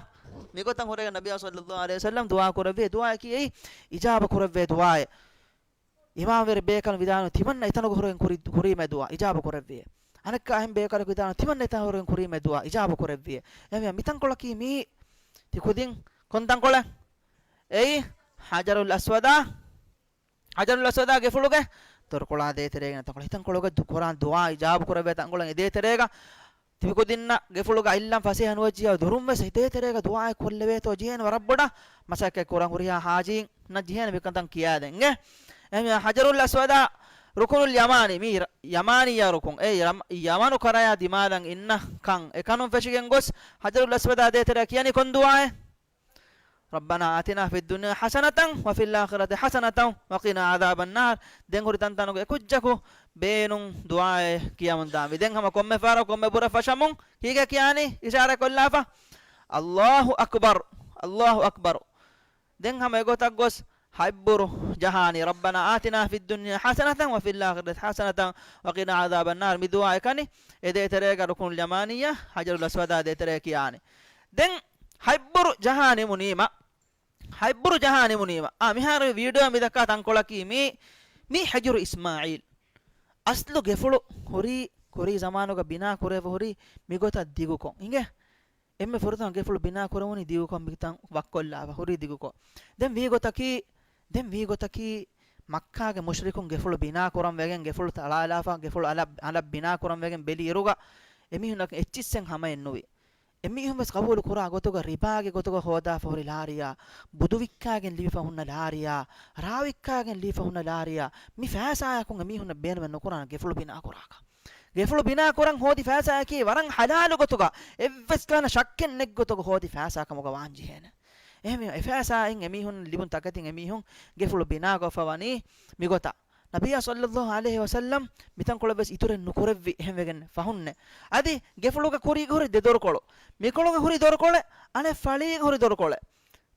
މިގޮތަށް ހުރެގެން ނަބިއްޔާ ޞައްލައްލާހު ޢަލައިހި ވަސައްލަމް ދުޢާ ކުރެއްވި ދުޢާއަކީ އެއީ އިޖާބަ ކުރެއްވޭ ދުޢާއެއް. އިމާމްވެރި ބޭކަލުން ވިދާޅުވި ތިމަންނަ އެތަނުގަ ހުރެގެން ކުރި-، ކުރީމޭ ދުޢާ އިޖާބަ ކުރެއްވިއޭ. އަނެއްކާ އެހެން ބޭކަލަކު ވިދާޅުވި ތިމަންނަ އެތަނުގަ ހުރެގެން ކުރީމޭ ދުޢާ އިޖާބަ ކުރެއްވިއޭ. އެހެންވީމަ މިތަންކޮޅަކީ މީ ތިކުދިން ކޮން ތަންކޮޅެއް؟ އެއީ ހަޖަރުލް އަސްވަދާ، ހަޖަރުލް އަސްވަދާ ގެފުޅުގެ ދޮރުކޮޅާ ދޭތެރޭގެ ތަންކޮޅެއް. ހިތަންކޮޅުގަ ދު-، ކުރާން ދުޢާ އިޖާބަ ކުރެއްވޭ ތަންކޮޅެއް އެ ދޭތެރޭގަ ތިކުދިންނަށް ގެފުޅުގަ އަތްލަން ފަސޭހަ ނުވެއްޖިއްޔާ ދުރުންވެސް އެ ދޭތެރޭގަ ދުޢާއެއް ކޮށްލެވޭތޯ ޖެހޭނެ ވަރަށް ބޮޑަށް މަސައްކަތް ކުރަން ހުރިހާ ހާޖީންނަށް ޖެހޭނެ މިކަންތައް ކިޔާދޭން އެ. އެހެންވީމަ ހަޖަރުލް އަސްވަދާ ރުކުނުލް ޔަމާނީ، މީ ރަ-، ޔަމާނިއްޔާ ރުކުން، އެ ޔަމް-، ޔަމަނު ކަރަޔާ ދިމާލަށް އިންނަ ކަން، އެ ކަނުން ފެށިގެން ގޮސް ހަޖަރުލް އަސްވަދާ ދޭތެރެއަށް ކިޔަނީ ކޮން ދުޢާއެއް؟ رَبَّنَا آتِنَا فِي الدُّنْيَا حَسَنَةً وَفِي الْآخِرَةِ حَسَنَةً وَقِنَا عَذَابَ النَّارِ. ދެން ހުރި ތަންތަނުގެ އެކުއްޖަކު ބޭނުން ދުޢާއެއް ކިޔަމުން ދާންވީ. ދެން ހަމަ ކޮންމެ ފަހަރަކު ކޮންމެ ބުރަ ފަށަމުން ކީކޭ ކިޔާނީ؟ އިޝާރާތް ކޮށްލާފަ، އައްލާހު އަކްބަރު، އައްލާހު އަކްބަރު. ދެން ހަމަ އެގޮތަށް ގޮސް ހަތްބުރު ޖަހާނީ، رَبَّنَا آتِنَا فِي الدُّنْيَا حَسَنَةً وَفِي الْآخِرَةِ حَسَنَةً وَقِنَا عَذَابَ النَّارِ. މި ދުޢާ އެކަނި އެ ދޭތެރޭގަ ރުކުނުލް ޔަމާނިއްޔާ ހަޖަރުލް އަސްވަދާ ދޭތެރޭ ކިޔާނީ. ދެން ހަތްބުރު ޖަހާ ނިމުނީމަ، ހަތްބުރު ޖަހާ ނިމުނީމަ، އާ، މިހާރު ވީޑިއޯ މި ދައްކާ ތަންކޮޅަކީ މީ، މީ ހިޖުރު އިސްމާޢީލް. އަސްލު ގެފުޅު ހުރީ ކުރީ ޒަމާނުގަ ބިނާ ކުރެވި ހުރީ މިގޮތަށް ދިގުކޮށް. އިނގޭ؟ އެންމެ ފުރަތަމަ ގެފުޅު ބިނާ ކުރެވުނީ ދިގުކޮށް، މިތަން ވައްކޮށްލާފަ ހުރީ ދިގުކޮށް. ދެން ވީ ގޮތަކީ، ދެން ވީ ގޮތަކީ މައްކާގެ މުޝްރިކުން ގެފުޅު ބިނާ ކުރަން ވެގެން، ގެފުޅު ތަޅާލާފަ، ގެފުޅު އަލަށް، އަލަށް ބިނާ ކުރަން ވެގެން ބެލި އިރުގަ، އެމީހުންނަކަށް އެއްޗިއްސެއް ހަމައެއް ނުވި. އެމީހުން ވެސް ގަބޫލު ކުރާ ގޮތުގަ ރިބާގެ ގޮތުގަ ހޯދާފަ ހުރި ލާރިޔާ، ބުދު ވިއްކާގެން ލިބިފަ ހުންނަ ލާރިޔާ، ރާ ވިއްކާގެން ލިބިފަ ހުންނަ ލާރިޔާ، މި ފައިސާއަކުން އެމީހުންނަށް ބޭނުމެއް ނުކުރާނެ ގެފުޅު ބިނާ ކުރާކަށް. ގެފުޅު ބިނާ ކުރަން ހޯދި ފައިސާއަކީ ވަރަށް ޙަލާލު ގޮތުގަ، އެއްވެސް ކަހަލަ ޝައްކެއް ނެތް ގޮތުގަ ހޯދި ފައިސާ ކަމުގަ ވާން ޖެހޭނެ. އެހެންވީމަ އެ ފައިސާއިން އެމީހުން ލިބުން ތަކެތިން އެމީހުން ގެފުޅު ބިނާކޮށްފަ ވަނީ މިގޮތަށް. ނަބިއްޔާ ޞައްލައްލާހު ޢަލައިހި ވަސައްލަމް މިތަންކޮޅެއް ވެސް އިތުރެއް ނުކުރެއްވި އެހެން ވެގެން ފަހުންނެ. އަދި ގެފުޅުގެ ކުރީގަ ހުރި ދެ ދޮރުކޮޅު، މިކޮޅުގަ ހުރި ދޮރުކޮޅެއް، އަނެއް ފަޅީގަ ހުރި ދޮރުކޮޅެއް.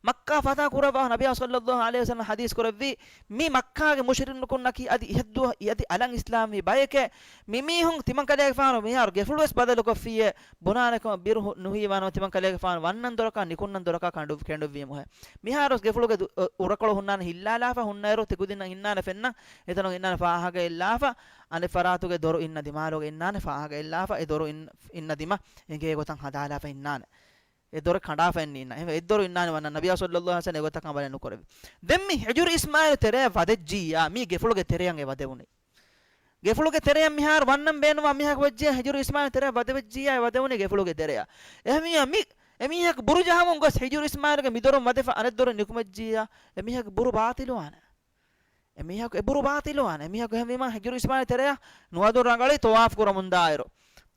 މައްކާ ފަތާ ކުރައްވާ ނަބިއްޔާ ޞައްލައްލާހު ޢަލައިހި ވަސައްލަމް ޙަދީޘް ކުރެއްވީ، މި މައްކާގެ މުޝްރިކުންނަކީ އަދި އިހަށްދު-، އަދި އަލަށް އިސްލާމްވި ބަޔެކޭ. މި މީހުން ތިމަން ކަލޭގެފާނު މިހާރު ގެފުޅު ވެސް ބަދަލުކޮށްފިއޭ ބުނާނެ ކަމަށް ބިރު ހު-، ނުހީވާނަމަ ތިމަން ކަލޭގެފާނު ވަންނަން ދޮރަކާ ނިކުންނަން ދޮރަކާ ކަނޑު-، ކެނޑުއްވީމުހޭ. މިހާރު ވެސް ގެފުޅުގެ ދު-، އު-، އުރަކޮޅު ހުންނާނެ ހިއްލާލާފަ ހުންނައިރު ތިކުދިންނަށް ހިންނާނެ ފެންނަން، އެތަނުގަ ހިންނާނެ ފާހަގައެއްލާފަ، އަނެއް ފަރާތުގެ ދޮރު އިންނަ ދިމާލުގަ އިންނާނެ ފާހަގައެއްލާފަ، އެ ދޮރު އިން-، އިންނަ ދިމަ އެނގޭ ގޮތަށް ހަދާލާފަ އިންނާނެ. އެ ދޮރެއް ކަނޑާފައެއް ނީންނަ. އެހެންވެ، އެއްދޮރު އިންނާނެ ވަންނަން. ނަބިއްޔާ ޞައްލައްލާހު ޢަލައިހި ވަސައްލަމް އެގޮތަކަށް ޢަމަލެއް ނުކުރެއްވި. ދެން މި ހިޖުރު އިސްމާޢީލު ތެރެއަށް ވަދެއްޖިއްޔާ، މީ ގެފުޅުގެ ތެރެއަށް އެ ވަދެވުނީ. ގެފުޅުގެ ތެރެއަށް މިހާރު ވަންނަން ބޭނުންވާ މީހަކު ވެއްޖިއްޔާ، ހިޖުރު އިސްމާޢީލު ތެރެއަށް ވަދެވެއްޖިއްޔާ، އެ ވަދެވުނީ ގެފުޅުގެ ތެރެއަށް. އެހެންވިއްޔާ މި، އެމީހަކު ބުރު ޖަހަމުން ގޮސް ހިޖުރު އިސްމާޢީލުގެ މި ދޮރުން ވަދެފަ އަނެއް ދޮރުން ނިކުމެއްޖިއްޔާ، އެމީހަކު ބުރު ބާޠިލުވާނެ. އެމީހަކު އެ ބުރު ބާޠިލުވާނެ. އެމީހަކު އެހެންވީމާ ހިޖުރު އިސްމާޢީލު ތެރެއަށް ނުވަދުން ރަނގަޅީ ޠަވާފު ކުރަމުންދާއިރު.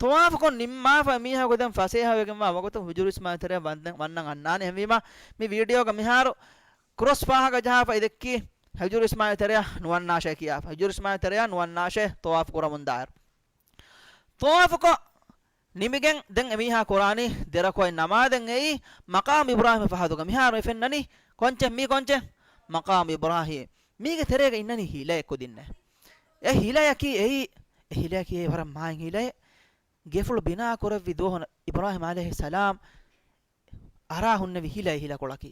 ޠަވާފުކޮށް ނިންމާފަ އެމީހަކު ދެން ފަސޭހަވެގެންވާ ވަގުތު ހިޖުރު އިސްމާޢީލު ތެރެއަށް ވަންދެން، ވަންނަން އަންނާނެ. އެހެންވީމާ މި ވީޑިއޯގަ މިހާރު ކްރޮސް ފާހަގަ ޖަހާފަ އިދެއްކީ ހިޖުރު އިސްމާޢީލު ތެރެއަށް ނުވަންނާށޭ ކިޔާފަ. ހިޖުރު އިސްމާޢީލު ތެރެއަށް ނުވަންނާށޭ ޠަވާފު ކުރަމުންދާއިރު. ޠަވާފުކޮށް ނިމިގެން ދެން އެމީހާ ކުރާނީ ދެރަކުޢަތް ނަމާދެއް އެއީ މަޤާމު އިބްރާހީމް ފަހަތުގަ. މިހާރު މި ފެންނަނީ ކޮންޗެއް؟ މީ ކޮންޗެއް؟ މަޤާމު އިބްރާހީމް. މީގެ ތެރޭގަ އިންނަނީ ހިލައެއް ކުދިންނެއް. އެ ހިލަޔަކީ އެއީ، އެ ހިލަޔަކީ އެއީ ވަރަށް މާތް ހިލައެއް. ގެފުޅު ބިނާ ކުރެއްވި ދުވަހު އިބްރާހީމް ޢަލައިހިއްސަލާމް އަރާ ހުންނެވި ހިލަ، އެ ހިލަކޮޅަކީ.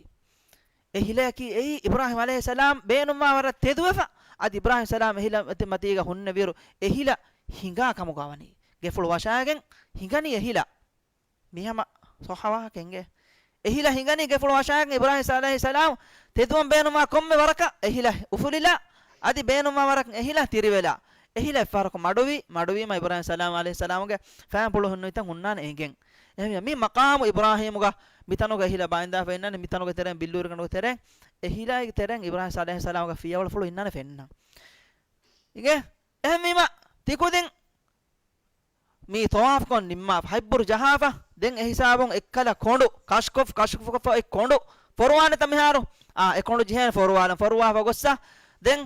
އެ ހިލަޔަކީ އެއީ އިބްރާހީމް ޢަލައިހިއްސަލާމް ބޭނުންވާ ވަރަށް ތެދުވެފަ، އަދި އިބްރާހީމް ސަލާމް އެ ހިލަ މަތީގަ ހުންނެވިއިރު އެ ހިލަ ހިނގާ ކަމުގަ ވަނީ. ގެފުޅު ވަށާގެން ހިނގަނީ އެ ހިލަ. މިހަމަ ޞައްޙަ ވާހަކަ އެނގޭ. އެ ހިލަ ހިނގަނީ ގެފުޅު ވަށާގެން އިބްރާހީމް ޢަލައިހިއްސަލާމް ތެދުވަން ބޭނުންވާ ކޮންމެ ވަރަކަށް އެ ހިލަ އުފުލިލާ، އަދި ބޭނުންވާ ވަރަކަށް އެ ހިލަ ތިރިވެލާ. އެ ހިލަ އެއްފަހަރަކު މަޑުވީ، މަޑުވީމަ އިބްރާހީމް ސަލާމް ޢަލައިހިއްސަލާމުގެ ފައިންޕުޅު ހުންނެވި ތަން ހުންނާނެ އެނގެން. އެހެންވެ، މި މަޤާމު އިބްރާހީމުގަ މިތަނުގަ އެ ހިލަ ބައިންދާފަ އިންނަނީ، މިތަނުގެ ތެރެއިން ބިއްލޫރިގަނޑުގެ ތެރެއިން، އެ ހިލައިގެ ތެރެއިން އިބްރާހީމް ޢަލައިހިއްސަލާމުގެ ފިޔަވަޅުފުޅު އިންނާނެ ފެންނަން. އިނގޭ؟ އެހެންވީމަ، ތިކުދިން މި ޠަވާފުކޮށް ނިންމާފަ، ހަތްބުރު ޖަހާފަ، ދެން އެހިސާބުން އެއްކަލަ ކޮނޑު، ކަށިކޮށް، ކަށިކޮށްފަ އެއް ކޮނޑު ފޮރުވާނެތަ މިހާރު؟ އާ، އެ ކޮނޑު ޖެހޭނެ ފޮރުވާލަން، ފޮރުވާފަ ގޮއްސަ، ދެން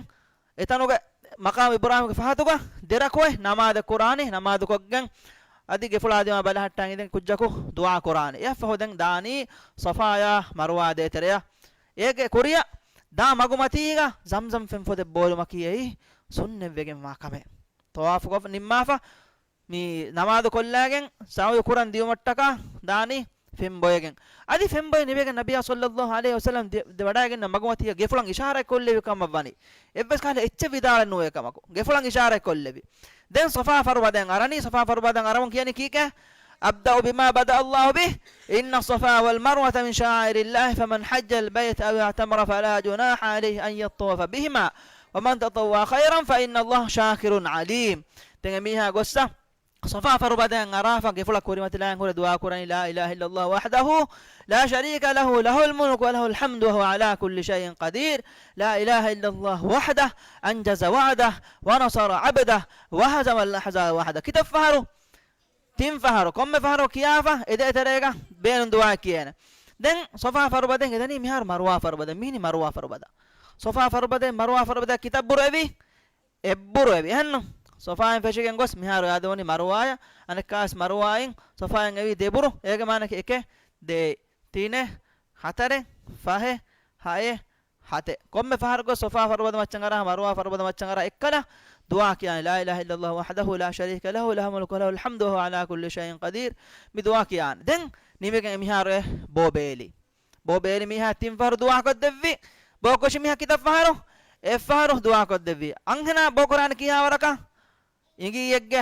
އެތަނުގެ މަޤާމު އިބްރާހީމްގެ ފަހަތުގަ ދެރަކުޢަތް ނަމާދެއް ކުރާނެ، ނަމާދުކޮށްގެން އަދި ގެފުޅާ ދިމާ ބަލަހައްޓާ އިނދެން ކުއްޖަކު ދުޢާ ކުރާނެ. އެއަށްފަހު ދެން ދާނީ ޞަފާޔާ މަރުވާ ދޭތެރެއަށް. އޭގެ ކުރިއަށް ދާ މަގުމަތީގަ ޒަމްޒަމް ފެން ފޮދެއް ބޯލުމަކީ އެއީ ސުންނަތްވެގެންވާ ކަމެއް. ޠަވާފުކޮށް ނިންމާފަ، މި ނަމާދު ކޮށްލާގެން ސަޢުޔު ކުރަން ދިޔުމަށްޓަކާ ދާނީ ފެން ބޮއެގެން. އަދި ފެން ބޮއެ ނިމިގެން ނަބިއްޔާ ޞައްލައްލާހު ޢަލައިހި ވަސައްލަމް ދެ-، ދެ ވަޑައިގެންނަ މަގުމަތީގަ ގެފުޅަށް އިޝާރާތް ކޮށްލެވި ކަމަށް ވަނީ. އެއްވެސް ކަހަލަ އެއްޗެއް ވިދާޅެއް ނުވޭ ކަމަކު، ގެފުޅަށް އިޝާރާތް ކޮށްލެވި. ދެން ޞަފާ ފަރުބަދައަށް އަރަނީ، ޞަފާ ފަރުބަދައަށް އަރަމުން ކިޔަނީ ކީކޭ؟ أبدأ بما بدأ الله به، إن الصفا والمروة من شعائر الله، فمن حج البيت أو اعتمر فلا جناح عليه أن يطوف بهما، ومن تطوع خيرا فإن الله شاكر عليم. ދެން އެމީހާ ގޮއްސަ ޞަފާ ފަރުބަދައަށް އަރާފަ ގެފުޅަށް ކުރިމަތިލާން ހުރެ ދުޢާ ކުރަނީ، لا إله إلا الله وحده لا شريك له، له الملك وله الحمد وهو على كل شيء قدير، لا إله إلا الله وحده أنجز وعده ونصر عبده وهزم الأحزاب وحده. ކިތައް ފަހަރު؟ ތިން ފަހަރު. ކޮންމެ ފަހަރު ކިޔާފަ އެ ދޭތެރޭގަ ބޭނުން ދުޢާ ކިޔޭނެ. ދެން ޞަފާ ފަރުބަދައިން އެދަނީ މިހާރު މަރުވާ ފަރުބަދަ. މީނި މަރުވާ ފަރުބަދަ. ޞަފާ ފަރުބަދައިން މަރުވާ ފަރުބަދަ ކިތައް ބުރު އެވީ؟ އެއްބުރު އެވި. އެހެންނު؟ ޞަފާއިން ފެށިގެން ގޮސް މިހާރު އާދެވުނީ މަރުވާޔަށް، އަނެއްކާވެސް މަރުވާއިން ޞަފާއިން އެވީ ދެބުރު. އޭގެ މާނަކީ އެކެއް، ދޭއް، ތިނެއް، ހަތަރެއް، ފަހެއް، ހައެއް، ހަތެއް. ކޮންމެ ފަހަރަކު ޞަފާ ފަރުބަދަ މައްޗަށް އަރާ، މަރުވާ ފަރުބަދަ މައްޗަށް އަރާ އެއްކަލަ ދުޢާ ކިޔާނެ، لا إله إلا الله وحده لا شريك له، له الملك وله الحمد وهو على كل شيء قدير. މި ދުޢާ ކިޔާނެ. ދެން ނިމިގެން އެމިހާރު އެ ބޯ ބޭލި. ބޯ ބޭލި މީހާ ތިން ފަހަރު ދުޢާ ކޮށްދެއްވި. ބޯ ކޮށި މީހާ ކިތައް ފަހަރު؟ އެއް ފަހަރު ދުޢާ ކޮށްދެއްވި. އަންހެނާ ބޯ ކުރާނެ ކިހާ ވަރަކަށް؟ އިނގިއްޔެއްގެ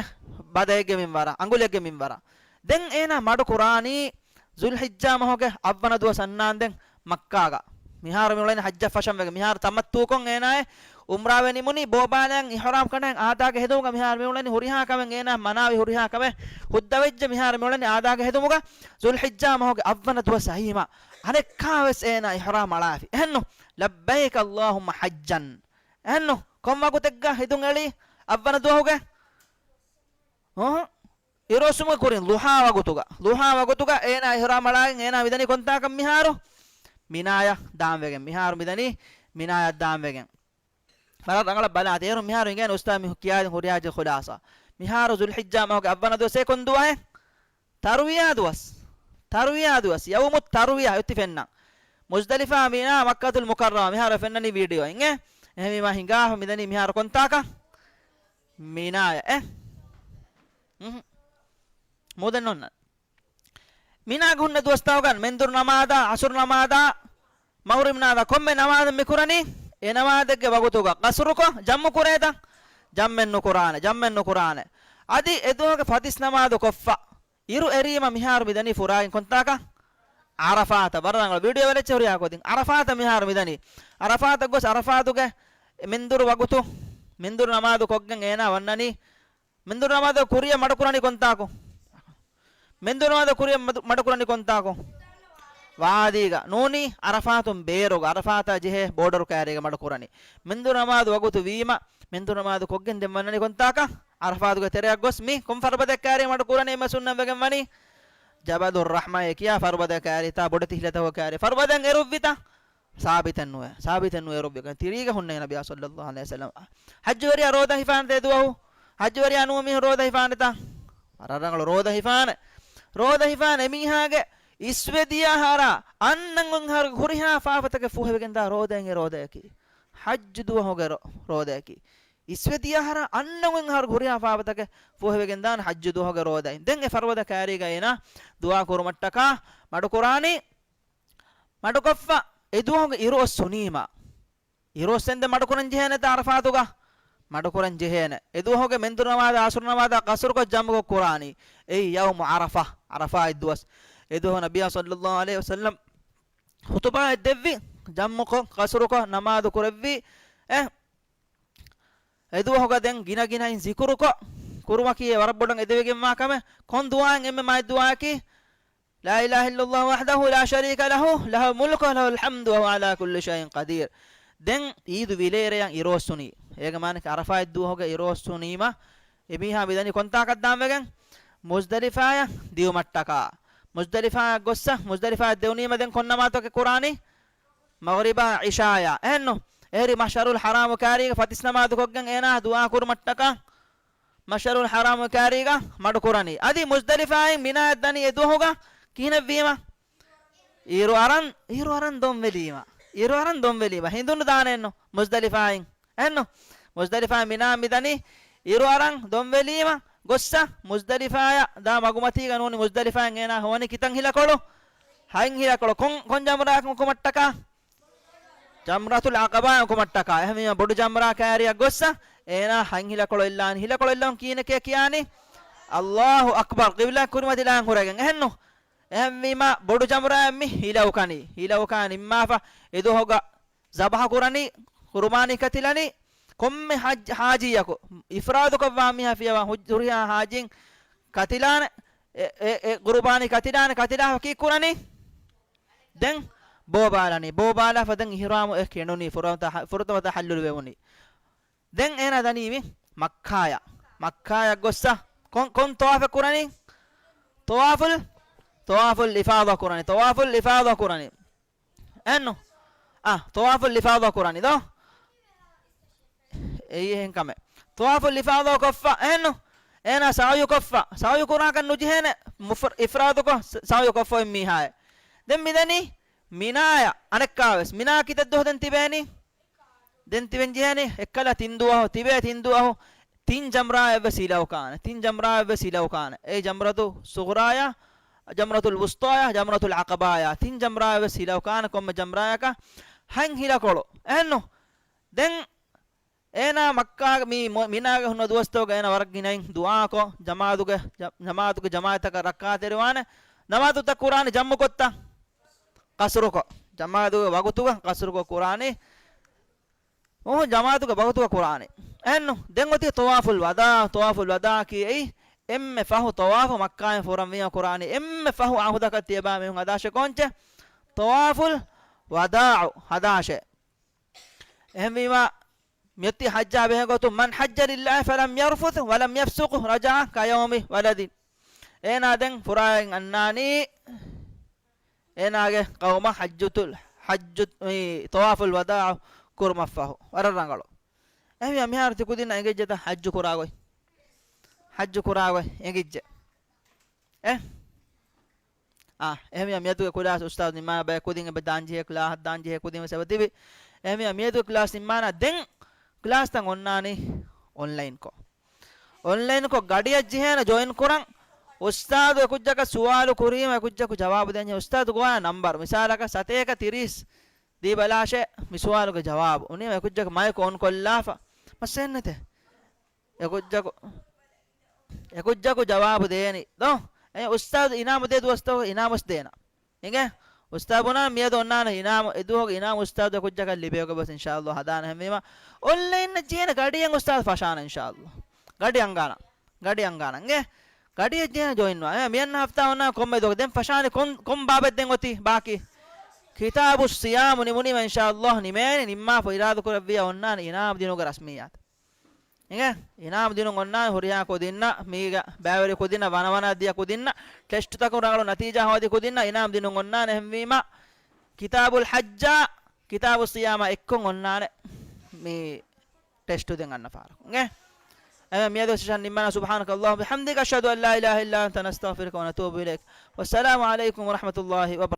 ބަދައެއްގެ މިންވަރަށް، އަނގުލެއްގެ މިންވަރަށް. ދެން އޭނާ މަޑު ކުރާނީ ޛުލްޙިއްޖާ މަހުގެ އަށްވަނަ ދުވަސް އަންނާންދެން މައްކާގަ. މިހާރު މިއުޅެނީ ޙައްޖަށް ފަށަން ވެގެން. މިހާރު ތަމައްތޫކޮށް އޭނާއެ އުމްރާވެ ނިމުނީ، ބޯބާލައިން އިޙްރާމް ކަނޑައިން އާދާގެ ހެދުމުގަ. މިހާރު މިއުޅެނީ ހުރިހާ ކަމެއް އޭނާ މަނާވި ހުރިހާ ކަމެއް ހުއްދަވެއްޖެ. މިހާރު މިއުޅެނީ އާދާގެ ހެދުމުގަ. ޛުލްޙިއްޖާ މަހުގެ އަށްވަނަ ދުވަސް އައީމަ އަނެއްކާވެސް އޭނާ އިޙްރާމް އަޅާފި. އެހެންނު؟ لبيك اللهم حجا. އެހެންނު؟ ކޮން ވަގުތެއްގަ ހެދުން އެޅީ؟ އަށްވަނަ ދުވަހުގެ؟ އުނހު. އިރުއޮއްސުމުގެ ކުރިން ޟުޙާ ވަގުތުގަ، ޟުޙާ ވަގުތުގަ އޭނާ އިޙްރާމް އަޅާގެން އޭނާ މިދަނީ ކޮންތާކަށް މިހާރު؟ މިނާޔަށް ދާންވެގެން. މިހާރު މިދަނީ މިނާޔަށް ދާންވެގެން. ވަރަށް ރަނގަޅަށް ބަލާތި. އޭރު މިހާރު އިނގޭނެ އުސްތާ މި ކިޔާދިން ހުރިހާ ޖެ ޚުލާސާ. މިހާރު ޒުލްޙިއްޖާ މަހުގެ އަށްވަނަ ދުވަސް އެ ކޮން ދުވަހެއް؟ ތަރުވިޔާ ދުވަސް. ތަރުވިޔާ ދުވަސް. ޔައުމު ތަރުވިޔާ އޮތީ ފެންނަން. މުޒްދަލިފާ، މިނާ، މައްކަތުލް މުކައްރަމާ. މިހާރު ފެންނަނީ ވީޑިއޯ އިނގޭ. އެހެންވީމާ ހިނގާފަ މިދަނީ މިހާރު ކޮންތާކަށް؟ މިނާޔަށް އެ. މުދެން ނޯންނަ. މިނާގަ ހުންނަ ދުވަސްތަކުގަ މެންދުރު ނަމާދާ، އަސުރު ނަމާދާ، މަޣްރިބް ނަމާދާ ކޮންމެ ނަމާދެއް މިކުރަނީ، އެ ނަމާދެއްގެ ވަގުތުގަ ޤަޞްރުކޮށް ޖަމްޢު ކުރޭތަ؟ ޖަމްޢެއް ނުކުރާނެ، ޖަމްޢެއް ނުކުރާނެ. އަދި އެ ދުވަހުގެ ފަތިސް ނަމާދު ކޮށްފަ އިރު އެރީމަ މިހާރު މިދަނީ ފުރާގެން ކޮންތާކަށް؟ ޢަރަފާތަށް. ވަރަށް ރަނގަޅަށް ވީޑިއޯ ވެލެއްޗެ ހުރިހާ ކޮށްދިން. ޢަރަފާތަށް މިހާރު މިދަނީ. ޢަރަފާތަށް ގޮސް ޢަރަފާތުގެ މެންދުރު ވަގުތު، މެންދުރު ނަމާދު ކޮށްގެން އޭނާ ވަންނަނީ މެންދުރު ނަމާދު ކުރިޔަށް މަޑުކުރަނީ ކޮންތާކު؟ މެންދުރު ނަމާދު ކުރިޔަށް މަދު-، މަޑުކުރަނީ ކޮންތާކު؟ ވާދީގަ. ނޫނީ ޢަރަފާތުން ބޭރުގަ، ޢަރަފާތާ ޖެހޭ ބޯޑަރު ކައިރީގަ މަޑުކުރަނީ. މެންދުރު ނަމާދު ވަގުތު ވީމަ، މެންދުރު ނަމާދު ކޮށްގެން ދެން ވަންނަނީ ކޮންތާކަށް؟ ޢަރަފާތުގެ ތެރެއަށް ގޮސް މި ކޮން ފަރުބަދައެއް ކައިރީ މަޑުކުރަނީ އެންމެ ސުންނަތް ވެގެން ވަނީ؟ ޖަބަލުއް ރަޙްމާ ކިޔާ ފަރުބަދަ ކައިރީ، ތާ ބޮޑެތި ހިލަތަކުގެ ކައިރީ. ފަރުބަދައިން އެރުއްވިތަ؟ ސާބިތެއް ނުވޭ. ސާބިތެއް ނުވޭ އެރުއްވި. ތިރީގަ ހުންނަ ނަބިއްޔާ ޞައްލައްލާހު ޢަލައިހި ވަސައްލަމް. ޙައްޖުވެރިޔާ ރޯދަ ހިފާނެތަ އެ ދުވަހު؟ ޙައްޖުވެރިޔާ ނުވަ މީހުން ރޯދަ ހިފާނެތަ؟ ވަރަށް ރަނގަޅު ރޯދަ ހިފާނެ. ރޯދަ ހިފާނެ އެމީހާގެ އިސްވެ ދިޔަ އަހަރާ އަންނަން އަހަރު ހުރިހާ ފާފަތަކެއް ފުހެވިގެންދާ ރޯދައިން އެ ރޯދަޔަކީ. ޙައްޖު ދުވަހުގެ ރޯ-، ރޯދަޔަކީ. އިސްވެ ދިޔަ އަހަރާ އަންނަން އަހަރު ހުރިހާ ފާފަތަކެއް ފުހެވިގެންދާނެ ޙައްޖު ދުވަހުގެ ރޯދައިން. ދެން އެ ފަރުބަދަ ކައިރީގަ އޭނާ ދުޢާ ކުރުމަށްޓަކާ މަޑުކުރާނީ. މަޑުކޮށްފަ އެ ދުވަހުގެ އިރު އޮއްސުނީމަ، އިރު އޮއްސެންދެން މަޑުކުރަން ޖެހޭނެތަ ޢަރަފާތުގަ؟ މަޑުކުރަން ޖެހޭނެ. އެ ދުވަހުގެ މެންދުރު ނަމާދާ އަސުރު ނަމާދާ ޤަޞްރުކޮށް ޖަމްޢުކޮށް ކުރާނީ. އެއީ ޔައުމު ޢަރަފާ، ޢަރަފާ އެއްދުވަސް. އެ ދުވަހު ނަބިއްޔާ ޞައްލައްލާހު ޢަލައިހި ވަސައްލަމް ޚުޠުބާއެއް ދެއްވި، ޖަމްޢުކޮށް، ޤަޞްރުކޮށް، ނަމާދު ކުރެއްވި. އެ، އެ ދުވަހުގަ ދެން ގިނަ ގިނައިން ޒިކުރުކޮށް، ކުރުމަކީ އެ ވަރަށް ބޮޑަށް އެދެވިގެންވާ ކަމެއް. ކޮން ދުޢާއެއް އެންމެ މާތް ދުޢާއަކީ؟ لا إله إلا الله وحده لا شريك له، له الملك وله الحمد وهو على كل شيء قدير. ދެން ޢީދު ވިލޭރެޔަށް އިރުއޮއްސުނީ. އޭގެ މާނައަކީ ޢަރަފާތް ދުވަހުގެ އިރުއޮއްސުނީމަ، އެމީހާ މިދަނީ ކޮންތާކަށް ދާންވެގެން؟ މުޒްދަލިފާޔަށް ދިއުމަށްޓަކާ. މުޒްދަލިފާޔަށް ގޮއްސަ، މުޒްދަލިފާޔަށް ދެވުނީމަ ދެން ކޮން ނަމާދުތަކެއް ކުރާނީ؟ މަޣްރިބާ ޢިޝާޔާ. އެހެންނު؟ އެހެރީ މަޝްޢަރުލް ޙަރާމު ކައިރީގަ ފަތިސް ނަމާދު ކޮށްގެން އޭނާ ދުޢާ ކުރުމަށްޓަކާ މަޝްޢަރުލް ޙަރާމު ކައިރީގަ މަޑުކުރަނީ. އަދި މުޒްދަލިފާއިން މިނާއަށް ދަނީ އެ ދުވަހުގަ ކިހިނެއްވީމަ؟ އިރު އަރަން، އިރު އަރަން ދޮންވެލީމަ. އިރު އަރަން ދޮންވެލީމަ. ހިނދުނު ދާނެއެއްނު މުޒްދަލިފާއިން. އެހެންނު؟ މުޒްދަލިފާއިން މިނާ މިދަނީ އިރު އަރަން ދޮންވެލީމަ ގޮއްސަ މުޒްދަލިފާޔަށް ދާ މަގުމަތީގަ ނޫނީ މުޒްދަލިފާއިން އޭނާ ހޮވަނީ ކިތަން ހިލަކޮޅު؟ ހަތް ހިލަކޮޅު. ކޮން، ކޮން ޖަމްރާއަކުން އުކުމަށްޓަކާ؟ ޖަމްރަތުލް ޢަޤަބާއަށް އުކުމަށްޓަކާ. އެހެންވީމަ ބޮޑު ޖަމްރާ ކައިރިއަށް ގޮއްސަ އޭނާ ހަތް ހިލަކޮޅު އެއްލާނީ. ހިލަކޮޅު އެއްލަވަން ކިހިނެކޭ ކިޔާނީ؟ ﷲ އަކްބަރު، ޤިބްލާ ކުރިމަތިލާން ހުރެގެން. އެހެންނު؟ އެހެންވީމަ ބޮޑު ޖަމްރާއަށް މި ހިލަ އުކަނީ. ހިލަ އުކާ ނިންމާފަ އެ ދުވަހުގަ ޒަބަޙަ ކުރަނީ، ޤުރުބާނީ ކަތިލަނީ. ކޮންމެ ޙައްޖް-، ޙާޖީއަކު، އިފްރާދުކޮށްވާ މީހާ ފިޔަވާ ހު-، ހުރިހާ ޙާޖީން ކަތިލާނެ، އެ، އެ، އެ ޤުރުބާނީ ކަތިލާނެ، ކަތިލާފަ ކީއްކުރަނީ؟ ދެން ބޯބާލަނީ. ބޯބާލާފަ ދެން އިޙްރާމު އެ ކެނޑުނީ، ފުރަތަމަ ތަ-، ފުރަތަމަ ތަޙައްލުލު ވެވުނީ. ދެން އޭނާ ދަނީ މި މައްކާޔަށް. މައްކާޔަށް ގޮއްސަ ކޮން، ކޮން ޠަވާފެއް ކުރަނީ؟ ޠަވާފުލް، ޠަވާފުލް އިފާޟާ ކުރަނީ. ޠަވާފުލް އިފާޟާ ކުރަނީ. އެހެންނު؟ އާ، ޠަވާފުލް އިފާޟާ ކުރަނީ ދޯ؟ އެއީ އެހެން ކަމެއް. ޠަވާފުލް އިފާޟާ ކޮށްފަ، އެހެންނު؟ އޭނާ ސަޢުޔު ކޮށްފަ، ސަޢުޔު ކުރާކަށް ނުޖެހޭނެ، މުފްރަ-، އިފްރާދުކޮށް ސަ-، ސަޢުޔު ކޮށްފަ މީހާއެއް. ދެން މިދަނީ މިނާޔަށް. އަނެއްކާވެސް މިނާ ކިތައް ދުވަހު ދެން ތިބޭނީ؟ ދެން ތިބެން ޖެހޭނީ އެއްކަލަ ތިން ދުވަހު، ތިބޭ ތިން ދުވަހު، ތިން ޖަމްރާއެއްވެސް ހިލައުކާނެ، ތިން ޖަމްރާއެއްވެސް ހިލައުކާނެ. އެ ޖަމްރަތު ޞުޣްރާޔާ، ޖަމްރަތުލް ވުސްޠާޔާ، ޖަމްރަތުލް ޢަޤަބާޔާ، ތިން ޖަމްރާއެއްވެސް ހިލައުކާނެ ކޮންމެ ޖަމްރާޔަކަށް ހަތް ހިލަކޮޅު. އެހެންނު؟ ދެން އޭނާ މައްކާ މި މު-، މިނާގަ ހުންނަ ދުވަސްތަކުގަ އޭނާ ވަރަށް ގިނައިން ދުޢާކޮށް، ޖަމާޢަތުގެ، ޖަ-، ޖަމާޢަތުގެ ޖަމާޢަތަކަށް ރައްކާތެރިވާނެ. ނަމާދުތައް ކުރާނީ ޖަމްޢުކޮށްތަ؟ ޤަޞްރުކޮށް. ޖަމާޢަތުގެ ވަގުތުގަ ޤަޞްރުކޮށް ކުރާނީ. އުހު، ޖަމާޢަތުގެ ވަގުތުގަ ކުރާނީ. އެހެންނު؟ ދެން އޮތީ ޠަވާފުލް ވަދާޢު، ޠަވާފުލް ވަދާޢަކީ އެއީ އެންމެ ފަހު ޠަވާފު މައްކާއިން ފުރަންވީމަ ކުރާނީ. އެންމެ ފަހު ޢަހުދަކަށް ތިޔަބާ މީހުން ހަދާށޭ ކޮންޗެއް؟ ޠަވާފުލް ވަދާޢު ހަދާށޭ. އެހެންވީމަ، މިއޮތީ ޙައްޖާ ބެހޭ ގޮތުން، من حج لله فلم يرفث ولم يفسق رجع كيوم ولد. އޭނާ ދެން ފުރާގެން އަންނާނީ އޭނާގެ ޤައުމަށް ޙައްޖަތުލް، ޙައްޖު، މި ޠަވާފުލް ވަދާޢު ކުރުމަށްފަހު. ވަރަށް ރަނގަޅު. އެހެންވީމަ މިހާރު ތި ކުދިންނަށް އެނގިއްޖެތަ ޙައްޖު ކުރާގޮތް؟ ޙައްޖު ކުރާގޮތް އެނގިއްޖެ. އެ؟ އާ، އެހެންވީމަ މިއަދުގެ ކްލާސް އުސްތާޛު ނިންމާ ބަޔަށް ކުދިން އެބަ ދާންޖެހޭ ކްލާހަށް ދާންޖެހޭ ކުދިން ވެސް އެބަ ތިބި. އެހެންވީމަ މިއަދުގެ ކްލާސް ނިންމާނަ ދެން ކްލާސްތައް އޮންނާނީ އޮންލައިންކޮށް. އޮންލައިންކޮށް ގަޑިއަށް ޖެހޭނަ ޖޮއިން ކުރަން. އުސްތާޛު އެކުއްޖަކަށް ސުވާލު ކުރީމަ އެކުއްޖަކު ޖަވާބު ދޭންޖެހޭ. އުސްތާޛު ގޮވާ ނަންބަރު. މިސާލަކަށް ސަތޭކަ ތިރީސް ދީބަލާށޭ މި ސުވާލުގެ ޖަވާބު. އުނިމަ އެކުއްޖަކު މައިކު އޮން ކޮށްލާފަ. މައްސަލައެއް ނެތޭ. އެކުއްޖަކު، އެކުއްޖަކު ޖަވާބު ދޭނީ ދޯ؟ އެ އުސްތާޛު އިނާމު ދޭ ދުވަސްތަކު އިނާމުވެސް ދޭނަ. އިނގޭ؟ އުސްތާޛު ބުނާ މިއަދު އޮންނާނެ އިނާމު، އެދުވަހުގެ އިނާމު އުސްތާޛު އެކުއްޖަކަށް ލިބޭ ގޮބަސް އިންޝާﷲ ހަދާނެ. އެހެންވީމަ އޮންލައިން ޖެހޭނެ ގަޑިއެއް އުސްތާޛު ފަށާނެ އިންޝާﷲ. ގަޑި އަންގާނަ. ގަޑި އަންގާނަ. އިނގޭ؟ ގަޑިއަށް ޖެހޭނެ ޖޮއިންވާ. އެ، މިއަންނަ ހަފްތާ އޮންނާ ކޮންމެ ދުވަހަކު. ދެން ފަށާނެ ކޮން، ކޮން ބާބެއް ދެން އޮތީ ބާކީ؟ ކިތާބު ޞިޔާމު ނިމުނީމަ އިންޝާﷲ ނިމޭނެ ނިންމާފަ އިރާދަކުރެއްވިޔާ އޮންނާނެ އިނާމު ދިނުގެ ރަސްމިއްޔާތު. އިނގޭ؟ އިނާމު ދިނުން އޮންނާނެ ހުރިހާ ކުދިންނަށް، މީގަ ބައިވެރި ކުދިންނަށް، ވަނަވަނަ ދިޔަ ކުދިންނަށް، ޓެސްޓުތަކުން ރަނގަޅު ނަތީޖާ ހޯދި ކުދިންނަށް އިނާމު ދިނުން އޮންނާނެ. އެހެންވީމަ، ކިތާބުލް ޙައްޖާ، ކިތާބު ޞިޔާމާ އެއްކޮށް އޮންނާނެ މި ޓެސްޓު ދެން އަންނަ ފަހަރަކު. އިނގޭ؟ އެމެ މިއަދު ސެޝަން ނިންމާނަ. سبحانك اللهم وبحمدك، أشهد أن لا إله إلا أنت، نستغفرك ونتوب إليك. والسلام عليكم ورحمة الله وبركاته.